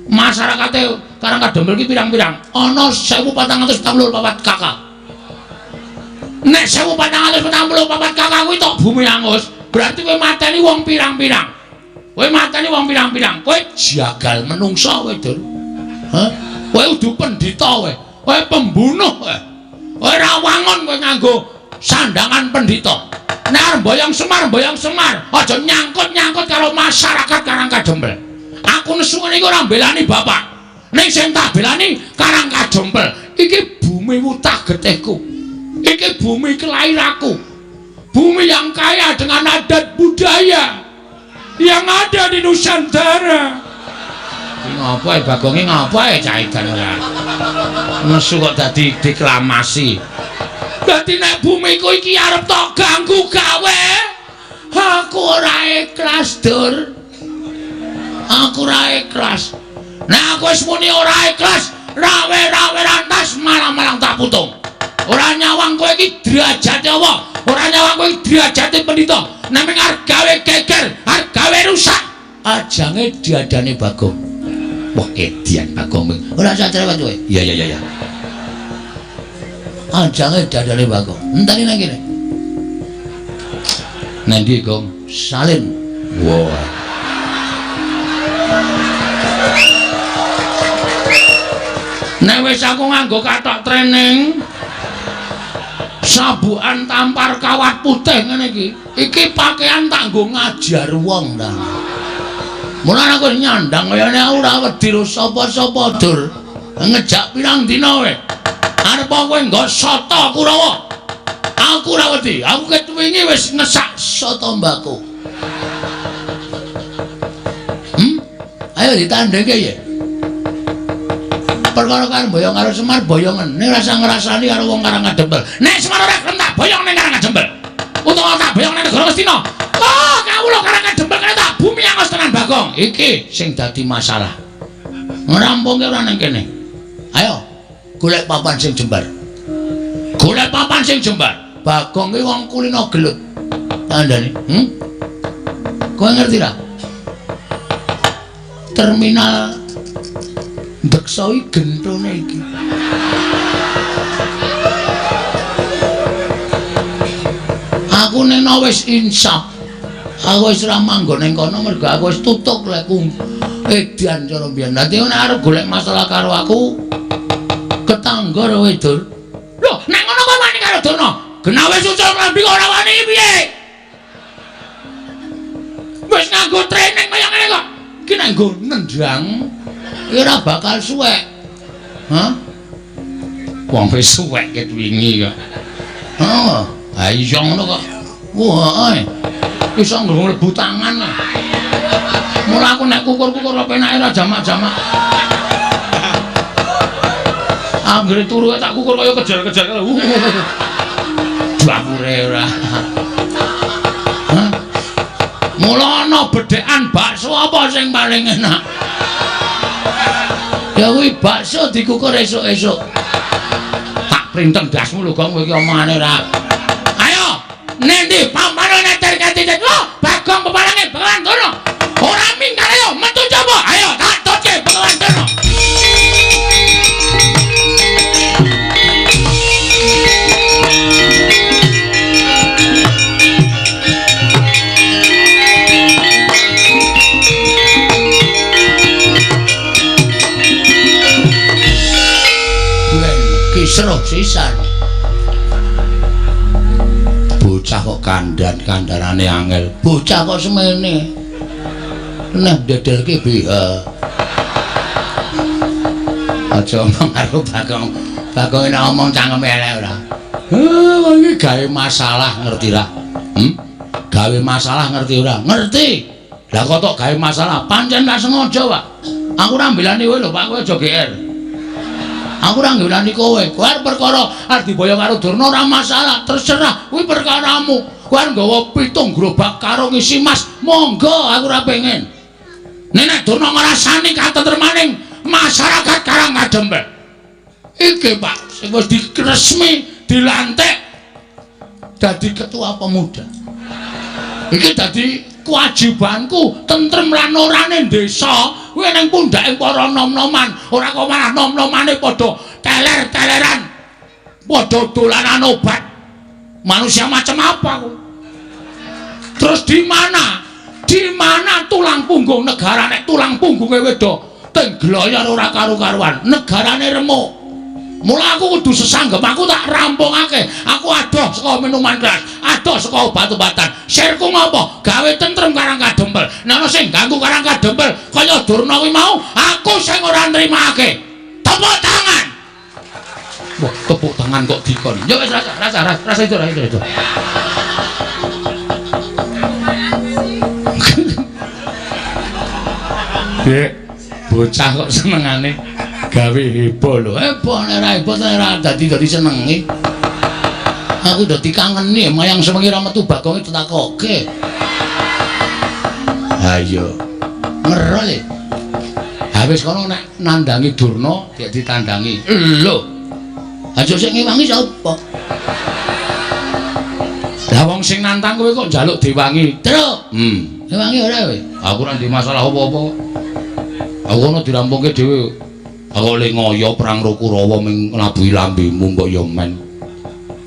Masyarakate Karang Kadempel ki pirang-pirang? Ana 1444 KK. Nek 1444 KK kuwi tok bumi angus, berarti kowe mateni wong pirang-pirang. Kowe mateni wong pirang-pirang, kowe jagal menungsa kowe, Dur. Hah? Kowe kudu pendhita kowe. Kowe pembunuh kowe. Kowe ora wangun kowe nganggo sandangan pendhita. Nek arep mboyong Semar, mboyong Semar, aja nyangkut-nyangkut karo masyarakat Karang Kadempel. Aku nesu ngene iki ora mbelani bapak. Ning sing tak belani Karang Kadempel. Iki bumi wutah getihku. Iki bumi kelahiranku. Bumi yang kaya dengan adat budaya yang ada di Nusantara. Iki ngopo ae Bagonge ngopo ae cah edan ora. Nesu kok dadi deklamasi. Dadi nek bumiku iki arep tok ganggu gawe, aku ora ikhlas, Dur. Aku ora ikhlas. Nek aku wis muni ora ikhlas, rawe-rawe rantas malang-malang tak putung. Ora nyawang kowe iki derajate apa? Ora nyawang kowe iki derajate pendhita. Nek mung arep gawe geger, arep gawe rusak, ajange diadane Bagong. Wah, edian Bagong. Ora usah cerewet kowe. Iya iya iya. Ajange diadane Bagong. Enteni nang kene. Nang ndi, Gong? Salin. Wah. Nek wis aku nganggo kathok training, sabukan tampar kawat putih ngene iki, iki pakaian tak nggo ngajar wong ta. Mulane aku nyandang kayane aku ora wedi ro sapa-sapa, Dur. Ngejak pirang dina kowe. Arep kowe nggo soto Kurawa. Aku ora wedi. Aku ket wingi wis ngesak soto mbako. Ayo ditandhengke ya. Perkara kan boyong karo Semar boyongen. Ning rasa ngrasani karo wong Karang Kadempel. Nek Semar ora gelem tak boyong ning Karang Kadempel. Utawa tak boyong ning negara Ngastina. Oh, kawula Karang Kadempel kene tak bumi angos tenan Bagong. Iki sing dadi masalah. Ngrampungke ora ning kene. Ayo, golek papan sing jembar. Golek papan sing jembar. Bagong ki wong kulino gelut. Kandhane, Kowe ngerti ra? Terminal Deksa iki genthone iki. Aku nena wis insaf. Aku wis ora manggon ning kono mergo aku wis tutuk lek edan cara mbiyen. Dadi nek arep golek masalah karo aku ketangga kowe, Dur. Lho, nek ngono kowe wani karo Durna. Genah wis ucul klambi kok ora wani piye? Wis nganggo training kaya ngene kok. Iki nek nggo nendang ora bakal suwek. Hah? Wong wis suwek ket wingi kok. Heeh. Ha iya ngono kok. Wah, heeh. Iso mlebu tangan. Mula aku nek kukur-kukur penake ora jamak-jamak. Anggere turu tak kukur kaya kejar-kejar. Dapure ora. Hah? Mula ana bedhekan bakso apa sing paling enak? Ya kuwi bakso dikukur esuk-esuk. Tak printeng dasmu lho, Gong, kowe iki omongane ora. Ayo, nendi pampane neter katitet. Wah, Bagong pepalange Begawan Durna. Ora minggat ayo metu coba. Ayo tak tutke Begawan Durna. Kisruh sisan. Bocah kok kandhan-kandhanane angel. Bocah kok semene. Neh dedelke BH. Aja omong karo Bagong. Bagong nek omong cangkeme elek ora. Heh, iki gawe masalah ngerti ra? Gawe masalah ngerti ora? Ngerti. Lah kok tok gawe masalah? Pancen ra sengaja, Pak. Aku ora mbelani kowe lho, Pak. Kowe aja GR. Aku ora ngelani kowe. Kowe arep perkara arep diboyong karo Durna ora masalah, terserah. Kuwi perkaramu. Kowe arep nggawa 7 gerobak karo ngisi mas, monggo aku ora pengen. Nek Durna ngrasani katentremaning masyarakat Karang Kadempel. Iki Pak, sing wis diresmi dilantik dadi ketua pemuda. Iki dadi kewajibanku tentrem lan orane desa kuwi ning pundhake para nom-noman, ora kok malah nom-nomane padha teler-teleran, padha dolanan obat. Manusia macam apa kuwi? Terus di mana? Di mana tulang punggung negara nek tulang punggunge wedo tengloyor ora karu-karuan, negarane remuk. Mula aku kudu sesanggem, aku tak rampungake. Aku adoh saka minuman keras, adoh saka obat-obatan. Sirku ngopo? Gawe tentrem Karang Kadempel. Nek ana sing ganggu Karang Kadempel kaya Durna kuwi mau, aku sing ora nrimake. Tepuk tangan. Wah, tepuk tangan kok dikon. Ya wis rasa itu rasa itu. Dek, bocah kok senengane gawe heboh lho. Heboh nek ora heboh ora dadi senenge. Aku dadi kangeni mayang sewengi ra metu bagonge ditakoke. Ha iya. Ngero le. Ha wis kono nek nandangi Durna gek ditandangi. Lho. Aja sing ngewangi sapa? Lah wong sing nantang kowe kok njaluk diwangi. Truk. Ngewangi ora kowe? Aku ora ndek masalah apa-apa. Aku ono dirampungke dhewe. Aku le ngoyo perang karo Kurawa ming nglabuhi lambemu mbok ya men.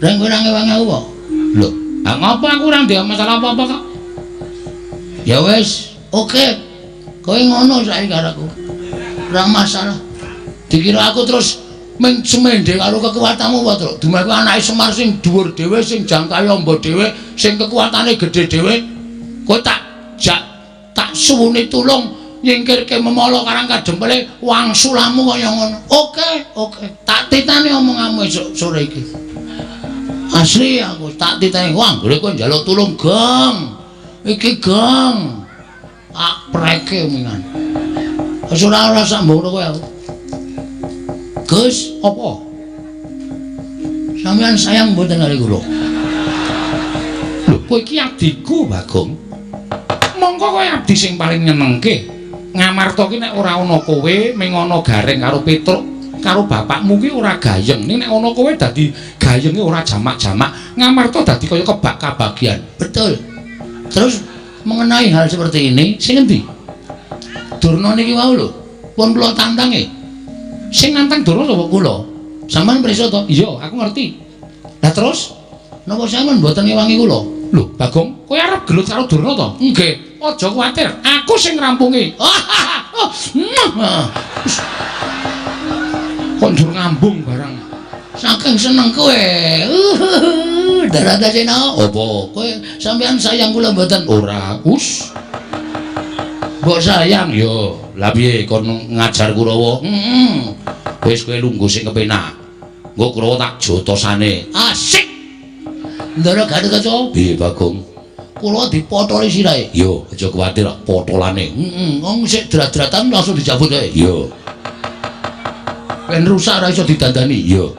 Lah kowe ora ngewangi aku kok. Lho, ha ngopo aku ora ndek masalah apa-apa kok. Ya wis, oke. Kowe ngono saiki karo aku. Ora masalah. Dikira aku terus ming semende karo kekuatanmu apa, Truk? Dumeh kuwi anake Semar sing dhuwur dhewe, sing jangkahe amba dhewe, sing kekuatane gedhe dhewe. Kowe tak jak tak suwuni tulung nyingkirke memala karang kadempele wangsulamu kaya ngono. Oke, oke. Tak titani omonganmu esuk sore iki. Asli aku tak titani. Wah, anggere kowe njaluk tulung, Gong. Iki Gong. Tak preke omongan. Wis ora sambung kowe aku. Gus, apa? Sampeyan sayang mboten kali kula. Lho, kowe iki adhiku, Bagong. Mongko kowe abdi sing paling nyenengke. Ngamarta ki nek ora ana kowe, ming ana Gareng karo Petruk karo bapakmu ki ora gayeng. Ning nek ana kowe dadi gayenge ora jamak-jamak. Ngamarta dadi kaya kebak kabagian. Betul. Terus mengenai hal seperti ini, sing endi? Durna niki wau lho, pun kula tantange. Sing nantang Durna sapa kula? Sampeyan pirsa to? Iya, aku ngerti. Lah terus napa sampeyan mboten ngewangi kula? Lho, Bagong, kowe arep gelut karo Durna to? Nggih. Aja kuwatir, aku sing ngrampungi. Kok njur ngambung barang. Saking seneng kowe. Darata Sena. Apa? Kowe sampeyan sayang kula mboten? Ora, us. Mbok sayang yo. Lah piye kon ngajar Kurawa? Heeh. Wis kowe lungguh sing kepenak. Engko Kurawa tak jotosane. Asik. Ndara Gatotkaca. Piye Bagong? Kula dipotoli sirahe. Yo, aja kuwatir potolane. Heeh, wong sik drat-dratan langsung dijabut kae. Yo. Ben rusak ora iso didandani. Yo.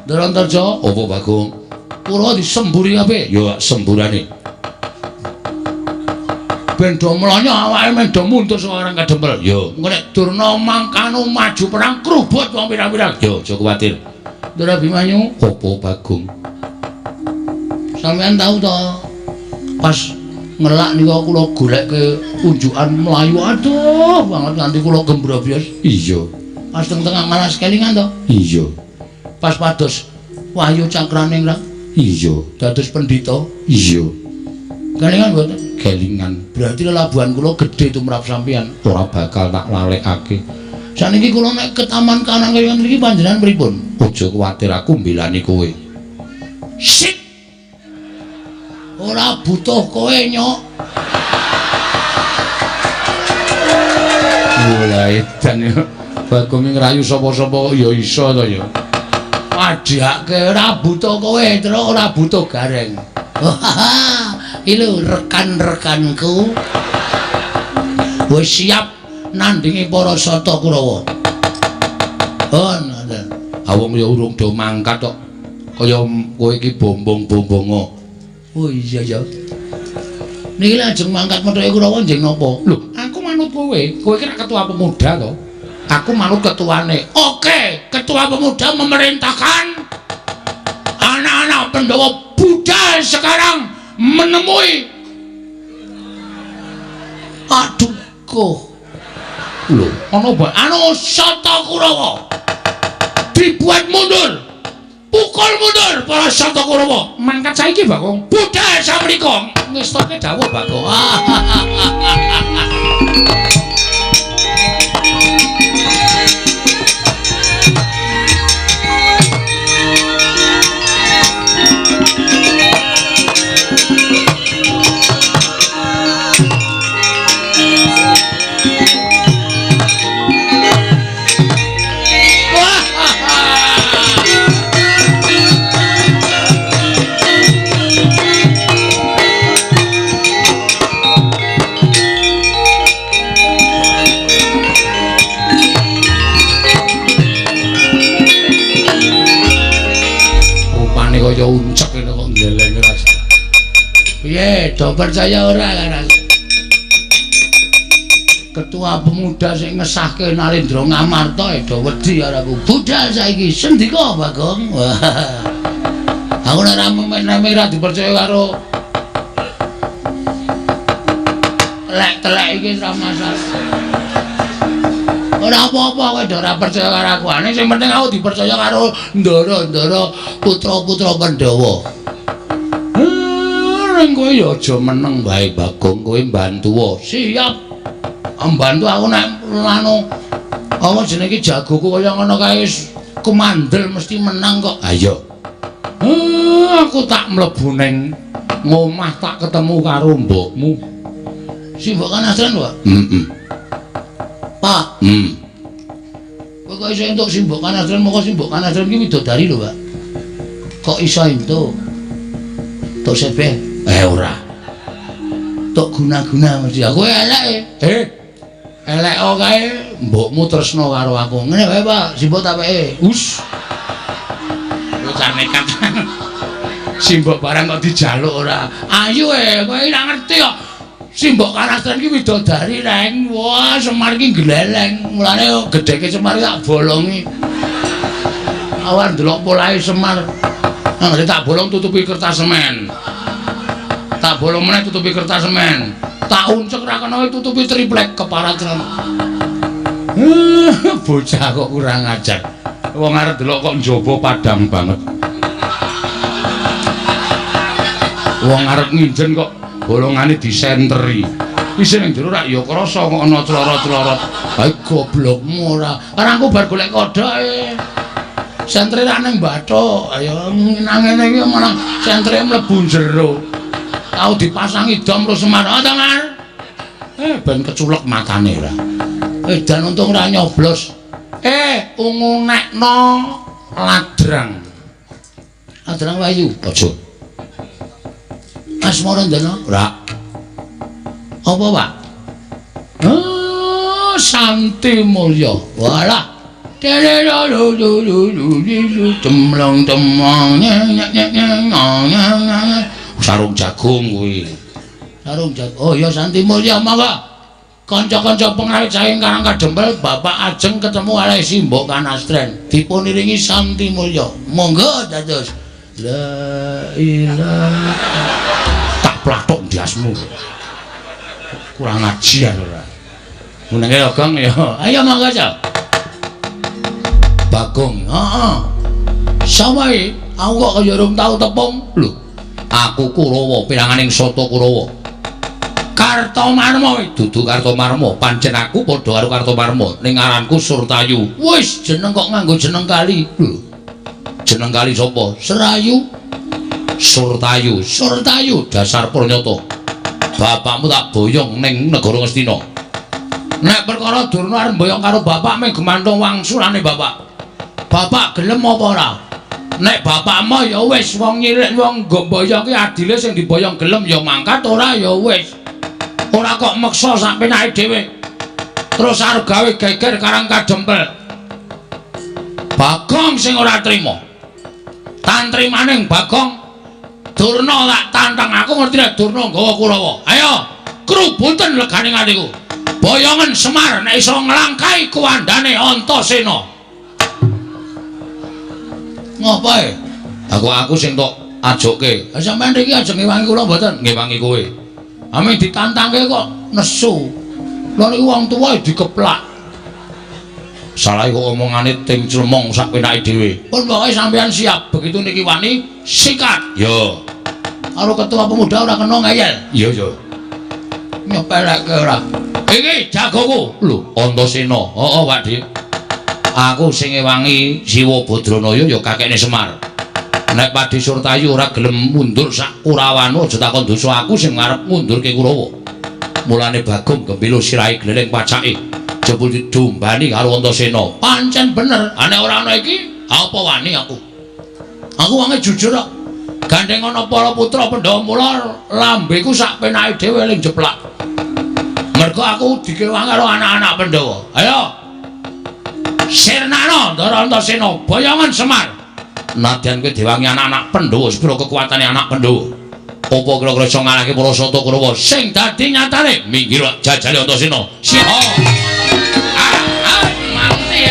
Ndara Antarja, apa Bagong? Kula disemburi kabeh. Yo, semburane. Ben do mlonyo awake men do mundur saka orang kadempel. Yo, engko nek Durna mangkano maju perang krubut wong pirang-pirang. Yo, aja kuwatir. Ndara Abimanyu, apa Bagong? Sampeyan tau to? Pas ngelak niku kula golekke unjukan mlayu aduh banget nganti kula gembrobyos. Iya. Pas teng tengah ngalas kelingan to? Iya. Pas pados Wahyu Cakraning ra? Iya. Dados pendhita? Iya. Kelingan mboten? Kelingan. Berarti lelabuhan kula gedhe tumrap sampeyan. Ora bakal tak lalekake. Saniki kula nek ke taman kanan kaya ngene iki panjenengan pripun? Aja kuwatir aku mbelani kowe. Sip. Ora butuh kowe nyok. Lah edan ya. Bagong ngrayu sapa-sapa ya iso to ya. Padhake ora butuh kowe, terus ora butuh Gareng. Iki lho rekan-rekanku. Wis siap nandingi para Sata Kurawa. Oh, ngoten. Ha wong ya urung do mangkat kok. Kaya kowe iki bombong-bombongo. Oh iya ya. Niki lajeng mangkat methuke Kurawa njeng napa? Lho, aku manut kowe. Kowe iki rak ketua pemuda to. Aku manut ketuane. Oke, ketua pemuda memerintahkan anak-anak Pandhawa budal sekarang menemui. Aduh, kok. Lho, ana apa? Anu Sata Kurawa. Dibuat mundur. Pukul mundur para Sata Kurawa. Mangkat saiki, Bagong. Budal samrika. Ngestoke dawuh, Bagong. Piye, do percaya ora karo aku? Ketua pemuda sing ngesahke Narendra Ngamarta do wedi karo aku. Budal saiki, sendika Bagong. Aku nek ora dipercaya karo telek-telek iki ora masalah. Ora apa-apa kowe ora percaya karo aku. Ane sing penting aku dipercaya karo ndara-ndara putra-putra Pandhawa. Ning kowe ya aja meneng wae Bagong, kowe mbantuwa. Siap. Mbantu aku nek anu apa jenenge iki jagoku kaya ngono kae wis kumandel mesti menang kok. Ayo. Aku tak mlebu ning ngomah tak ketemu karo mbokmu. Si mbok Kanastren, Pak? Heeh. Pak. Kowe kok iso entuk si mbok Kanastren, moko si mbok Kanastren ki widodari lho, Pak. Kok iso entuk? Tok sebeh? Ora. Tok guna-guna mesti. Aku elek. Elek kae mbokmu tresna karo aku. Ngene wae, Pak, si mbok tak weke. Us. Bocah nekat. Simbok barang kok dijaluk ora. Ayo kowe ora ngerti kok. Simbok Kanastren ki widodari reng. Wah, Semar ki gleleng. Mulane gedheke Semar tak bolongi. Awan ndelok polahe Semar. Nang tak bolong tutupi kertas semen. Tak bolong meneh tutupi kertas semen. Tak uncek ra kena tutupi triplek keparat. Bocah kok kurang ajar. Wong arep delok kok njaba padang banget. Wong arep nginjen kok bolongane disenteri. Isih ning jero rak ya krasa kok ana clorot-clorot. Ha goblokmu ora. Karangku bar golek kodhoke. Sentere rak ning bathuk. Ayo nang ngene iki malah sentere mlebu jero. Tau dipasangi dom terus Semar. Oh, Mar. Ben keculek matane ora. Dan untung ora nyoblos. Ungu nekno ladrang. Ladrang Wayu. Aja. Asmarandana? Ora. Apa, Pak? Oh, Santi Mulya. Walah. Temlong temong. Sarung jagung kuwi. Sarung jagung. Oh ya Santi Mulya monggo. Kanca-kanca pengrawit saking Karang Kadempel, Bapak Ajeng ketemu kalih Simbok Kanastren. Dipuniringi Santi Mulya. Monggo dados. La ilaha. Tak plathok ndiasmu. Kurang ajar ora. Menenge Gong ya. Ayo monggo ca. Bagong. Heeh. Sapa iki? Aku kok kaya urung tau tepung. Lho, aku Kurawa, piranganing Sata Kurawa. Kartomarma iki dudu Kartomarma, pancen aku padha karo Kartomarma. Ning aranku Surtayu. Wis jeneng kok nganggo jeneng kali. Lho. Jeneng kali sapa? Serayu. Surtayu. Surtayu dasar pranyata. Bapakmu tak boyong ning negara Ngastina. Nek perkara Durna arep mboyong karo bapak mung gumantung wangsulane bapak. Bapak gelem apa ora? Nek bapakmu ya wis wong nyilik wong nggo mboyong ki adile sing diboyong gelem ya mangkat, ora ya wis. Ora kok meksa sak penake dhewe. Terus arep gawe geger Karang Kadempel. Bagong sing ora trima. Tantrimaning Bagong Durna tak tantang, aku ngerti nek Durna nggawa Kurawa. Ayo, krubuten legane atiku. Boyongen Semar nek iso nglangkai kuwandane Antasena. Ngopo e? Aku sing tok ajokke. Ha sampean niki ajeng ngewangi kula mboten? Ngewangi kowe. Ame ditantangke kok nesu. Lha niku wong tuwa dikeplak. Salah kok omongane ting clemong sak penake dhewe. Pun pokoke sampean siap, begitu niki wani sikat. Yo. Karo ketua pemuda ora kena ngeyel. Iya yo. Nyepelekke ora. Iki jagoku. Lho, Antasena. Heeh, Pak Dik. Aku sing ngewangi Siwa Badranaya ya kakekne Semar. Nek Padi Surtayu ora gelem mundur sak Kurawane aja takon dosa aku sing arep ngundurke Kurawa. Mulane Bagong gembilo sirahe gleleng pacake. Jebul didumbani karo Antasena. Pancen bener. Nek ora ana iki, apa wani aku? Aku wonge jujur kok. Gandeng ana para putra Pandhawa mula lambeku sak penake dhewe ling jeplak. Mergo aku dikewangi karo anak-anak Pandhawa. Ayo. Sirnana Ndara Antasena, boyongan Semar. Nadyan kowe diwangi anak-anak Pandhawa, sepiro kekuatane anak Pandhawa? Apa kira-kira iso ngalahke para Sata Kurawa sing dadi nyatane? Minggir jajale Antasena. Siha. Ah, mati.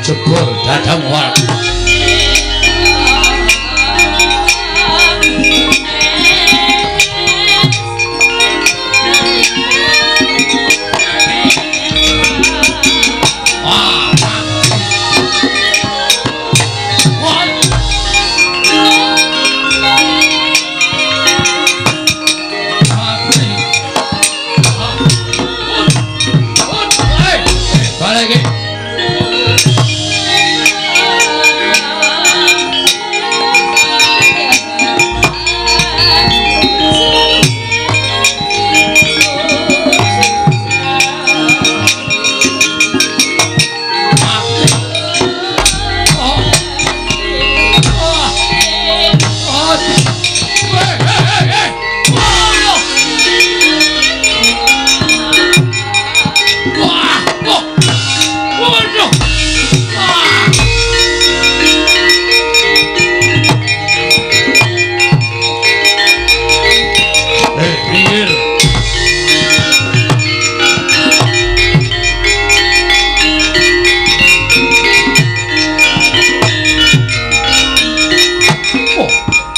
Jebol dadamu war.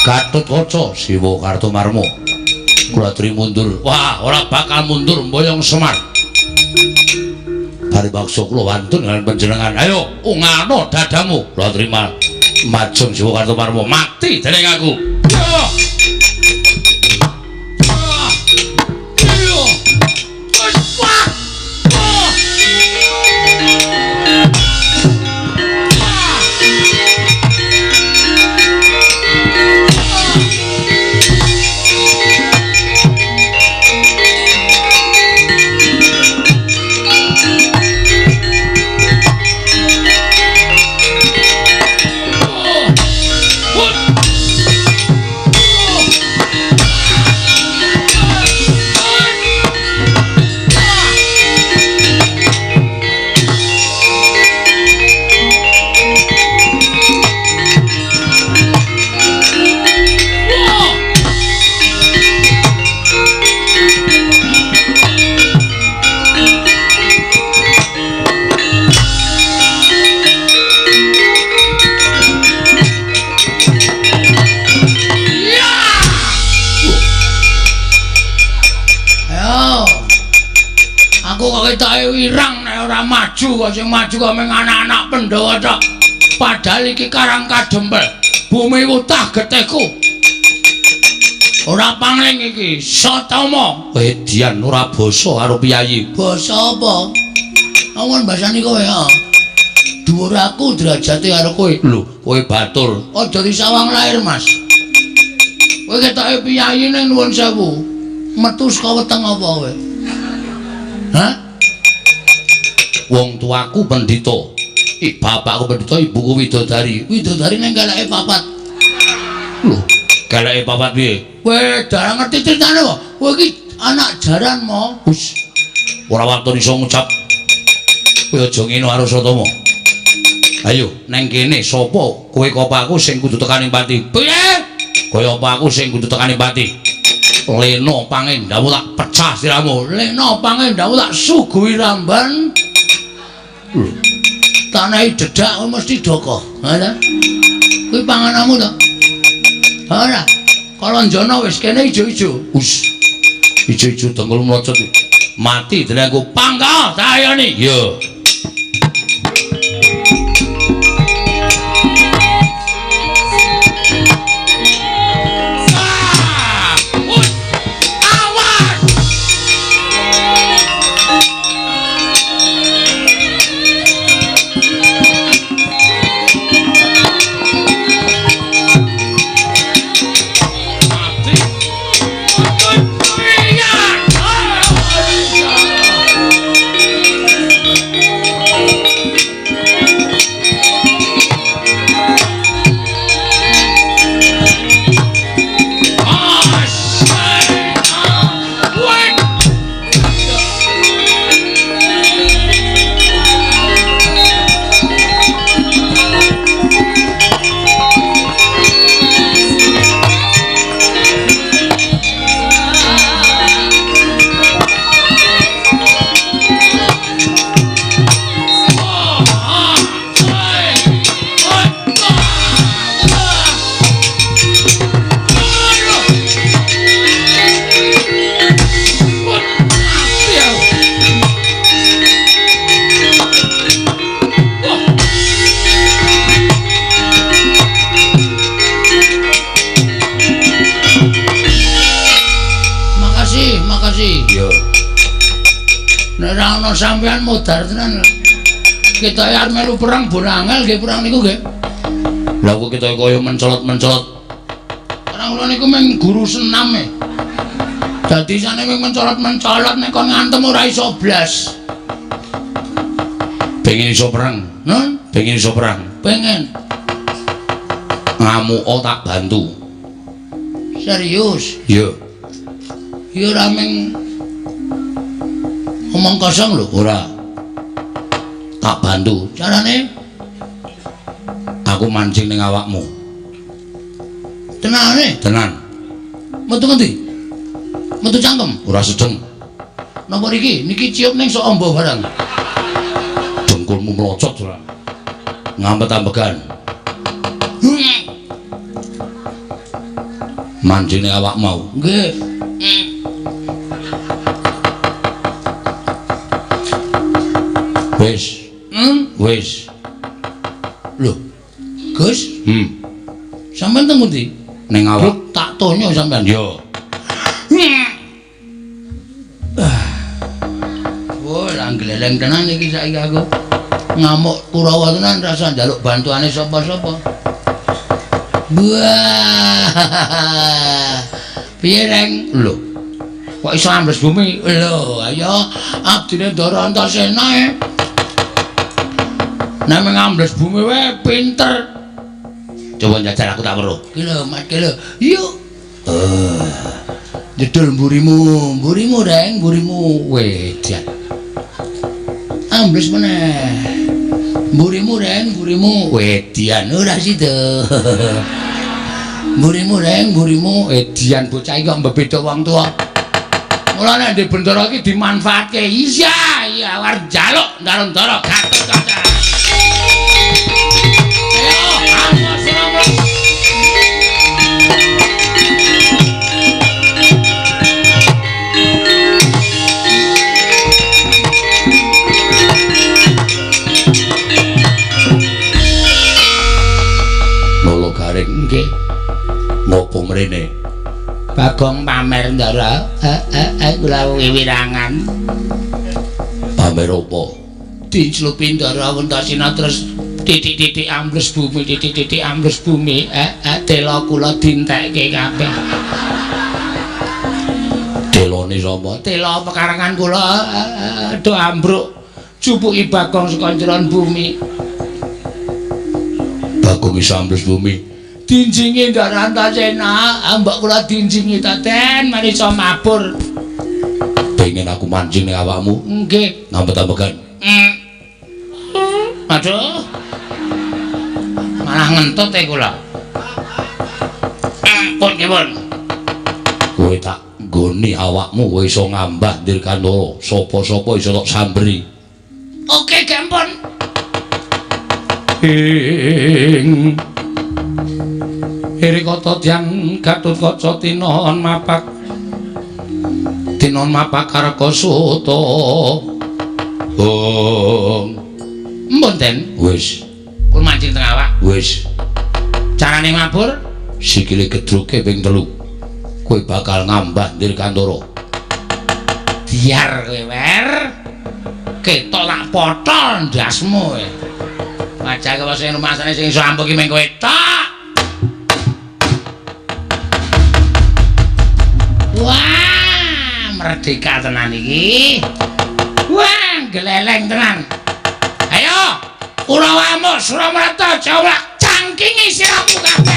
Gatotkaca Siwa Kartomarma. Kula aturi mundur. Wah, ora bakal mundur mboyong Semar. Bari bakso kula wantun kaliyan panjenengan. Ayo, ungano dadamu. Kula terima majeng Siwa Kartomarma. Mati dening aku. Wirang nek ora maju kok sing maju kok mung anak-anak Pandhawa tok. Padahal iki Karang Kadempel, bumi wutah getihku. Ora pangling iki, Satama. Edian ora basa karo piyayi. Basa apa? Awan basani kowe ya. Dhuwur aku derajate karo kowe. Lho, kowe batur. Aja disawang lahir, Mas. Kowe ketoke piyayi ning nuwun sewu. Metu saka weteng apa kowe? Hah? Wong tuaku pendhita. Bapakku pendhita, ibuku widodari. Widodari ning keleke papat. Lho, keleke papat piye? Kowe darah ngerti critane apa? Kowe iki anak jaran mo. Wis. Ora waton iso ngucap. Kowe aja ngene karo Satama. Ayo, neng kene sapa kowe kapa aku sing kudu tekaning pati? Piye? Kaya apa aku sing kudu tekaning pati? Leno pangendamu tak pecah siramu. Leno pangendamu tak suguhi ramban. Tanahi dedak mesti doko. Ha ta? Kuwi pangananmu to? Ora. Kalonjana wis kene ijo-ijo. Us. Ijo-ijo dengkul mlocot. Mati delengku pangkal tayoni. Yo. Sampean modar tenan. Kita arep melu perang borangel nggih perang niku nggih. Lah kok kita kaya mencolot-mencolot. Perang kula niku mung guru senam e. Dadi sane mung mencolot-mencolot nek kon ngantem ora iso blas. Pengen iso perang, nun? Pengen iso perang. Pengen. Ngamuka tak bantu. Serius? Iya. Ya ora mung omong kosong lho, ora. Tak bantu. Carane aku mancing ning awakmu. Tenane? Tenan. Metu ngendi? Metu cangkem? Ora sedeng. Napa niki? Niki ciup ning sok amba barang. Dengkulmu mlocot ora. Ngampet-ambegan. Mancing ning awak mau. Nggih. Wis. Wis. Lho. Gus? Sampeyan teng pundi? Ning awak. Tak tonyo sampeyan. Yo. Wah, lah gleleng tenan iki saiki aku. Ngamuk Kurawa tenan rasa njaluk bantuane sapa-sapa. Wah. Piye, Reng? Lho. Kok iso ambles bumi? Lho, ayo abdine Ndara Antasena e. Nek ngambles bumi wae pinter. Coba njajal aku tak weruh. Ki lho, Mas, ki lho. Yuk. Jedul mburimu, mburimu Reng, mburimu. Wedan. Ambles meneh. Mburimu Reng, mburimu. Wedian ora sida. Mburimu Reng, mburimu. Edian bocah iki kok mbebeda wong tuwa. Mula nek ndek bendara iki dimanfaatke. Iya, iya war njaluk ndara-ndara Gatotkaca. Lolo garing nggih. Ngopo mrene? Bagong pamer ndara. Kula wiwirangan. Pamer opo? Dinclupi ndara Antasena terus titik-titik ambles bumi, titik-titik ambles bumi. Tela kula dintekke kabeh. Telone sapa? Tela pekarangan kula do ambruk. Jupuki Bagong saka njeron bumi. Bagong iso ambles bumi. Dinjingi Ndara Antasena, mbok kula dinjingi ta, Den, mari iso mabur. Pengen aku mancing ning awakmu? Nggih. Ngampet-ambegan. Aduh. Malah ngentut e kula. Pun nggih, Pun. Kowe tak Nggone awakmu kowe iso ngambah Dirgantara, sapa-sapa iso tok samberi. Oke, Gempon. Ing Irikata Dyang Gatotkaca tinon mapak. Tinon mapak Karkasuta. Bong. Mboten. Wis. Pun mancing teng awak. Wis. Carane mabur sikile gedruke ping 3. Kowe bakal ngambah Dirgantara. Biar kowe wer. Ketok lak potol ndasmu kowe. Wajah kowe sing rumasane sing iso ampuh ki mung kowe tok. Wah, merdeka tenan iki. Wah, gleleng tenan. Ayo, Kurawamu Suramarta jawab cangkingi siramu kabeh.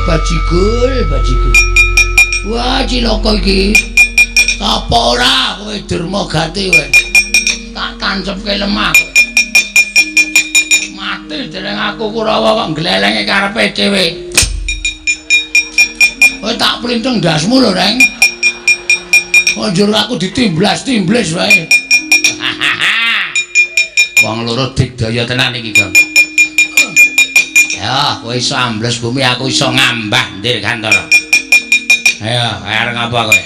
Bajigul, bajigul. Wah, cilaka iki. Apa ora kowe Durmagati kowe? Tak tancepke lemah. Mati dereng aku Kurawa kok glelenge karepe dhewe. Kowe tak plintheng ndasmu lho, Reng. Kok njur aku ditimblas-timblis wae. Wong loro digdaya tenan iki, Gong. Ya, kowe iso ambles bumi, aku iso ngambah Dirgantara. Ayo, arep ngapa kowe?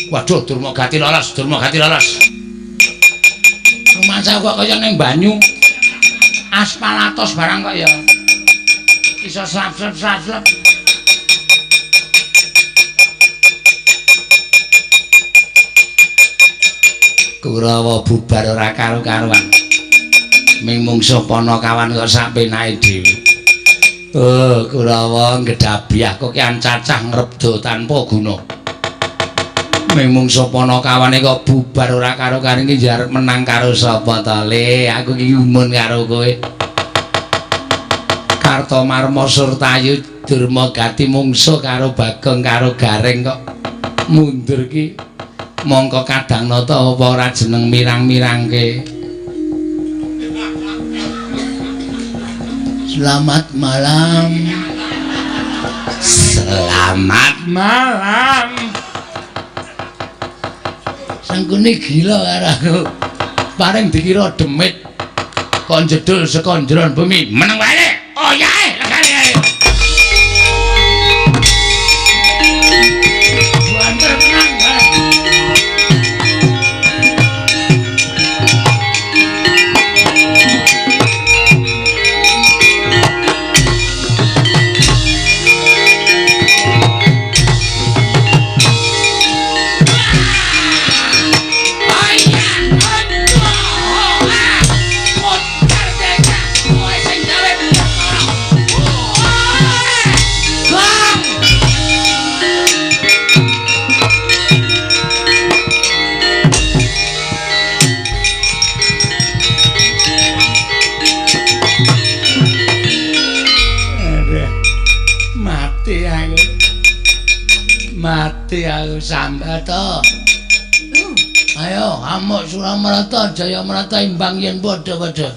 Waduh, Durmagati lolos, Durmagati lolos. Rumangsa kok kaya ning banyu. Aspal atos barang kok ya. Iso slap-slap-slap. Kurawa bubar ora karu-karuan. Ming mungsuh Panakawan kok sak penake dhewe. Oh, Kurawa ngedhabiah kok kian cacah ngrebda tanpa guna. Ming mungsuh Panakawane kok bubar ora karo-karo iki arep menang karo sapa to, Le? Aku iki gumun karo kowe. Kartomarma Surtayu Durmagati mungsuh karo Bagong karo Gareng kok mundur ki. Mongko kadang nata apa ora jeneng mirang-mirangke. Selamat malam. Selamat malam. Sangkune gila karo aku. Paring dikira demit. Kon jedul saka njeron bumi. Meneng wae. Oh yae, legane ae. Banter tenan. Mati aku sambat to. Ayo amuk Suramarta Jayamarta imbang yen padha-padha.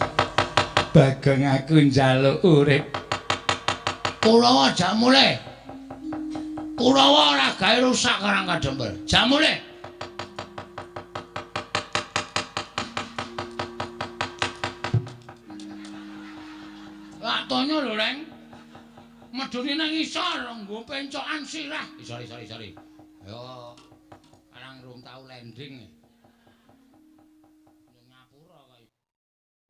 Bagong aku njaluk urip. Kurawa jak mulih. Kurawa ora gawe rusak Karang Kadempel. Jak mulih. Lak tonyo lho, Reng. Medune nang isor nggo pencokan sirah. Sorry. Ayo, arang rung tau landing.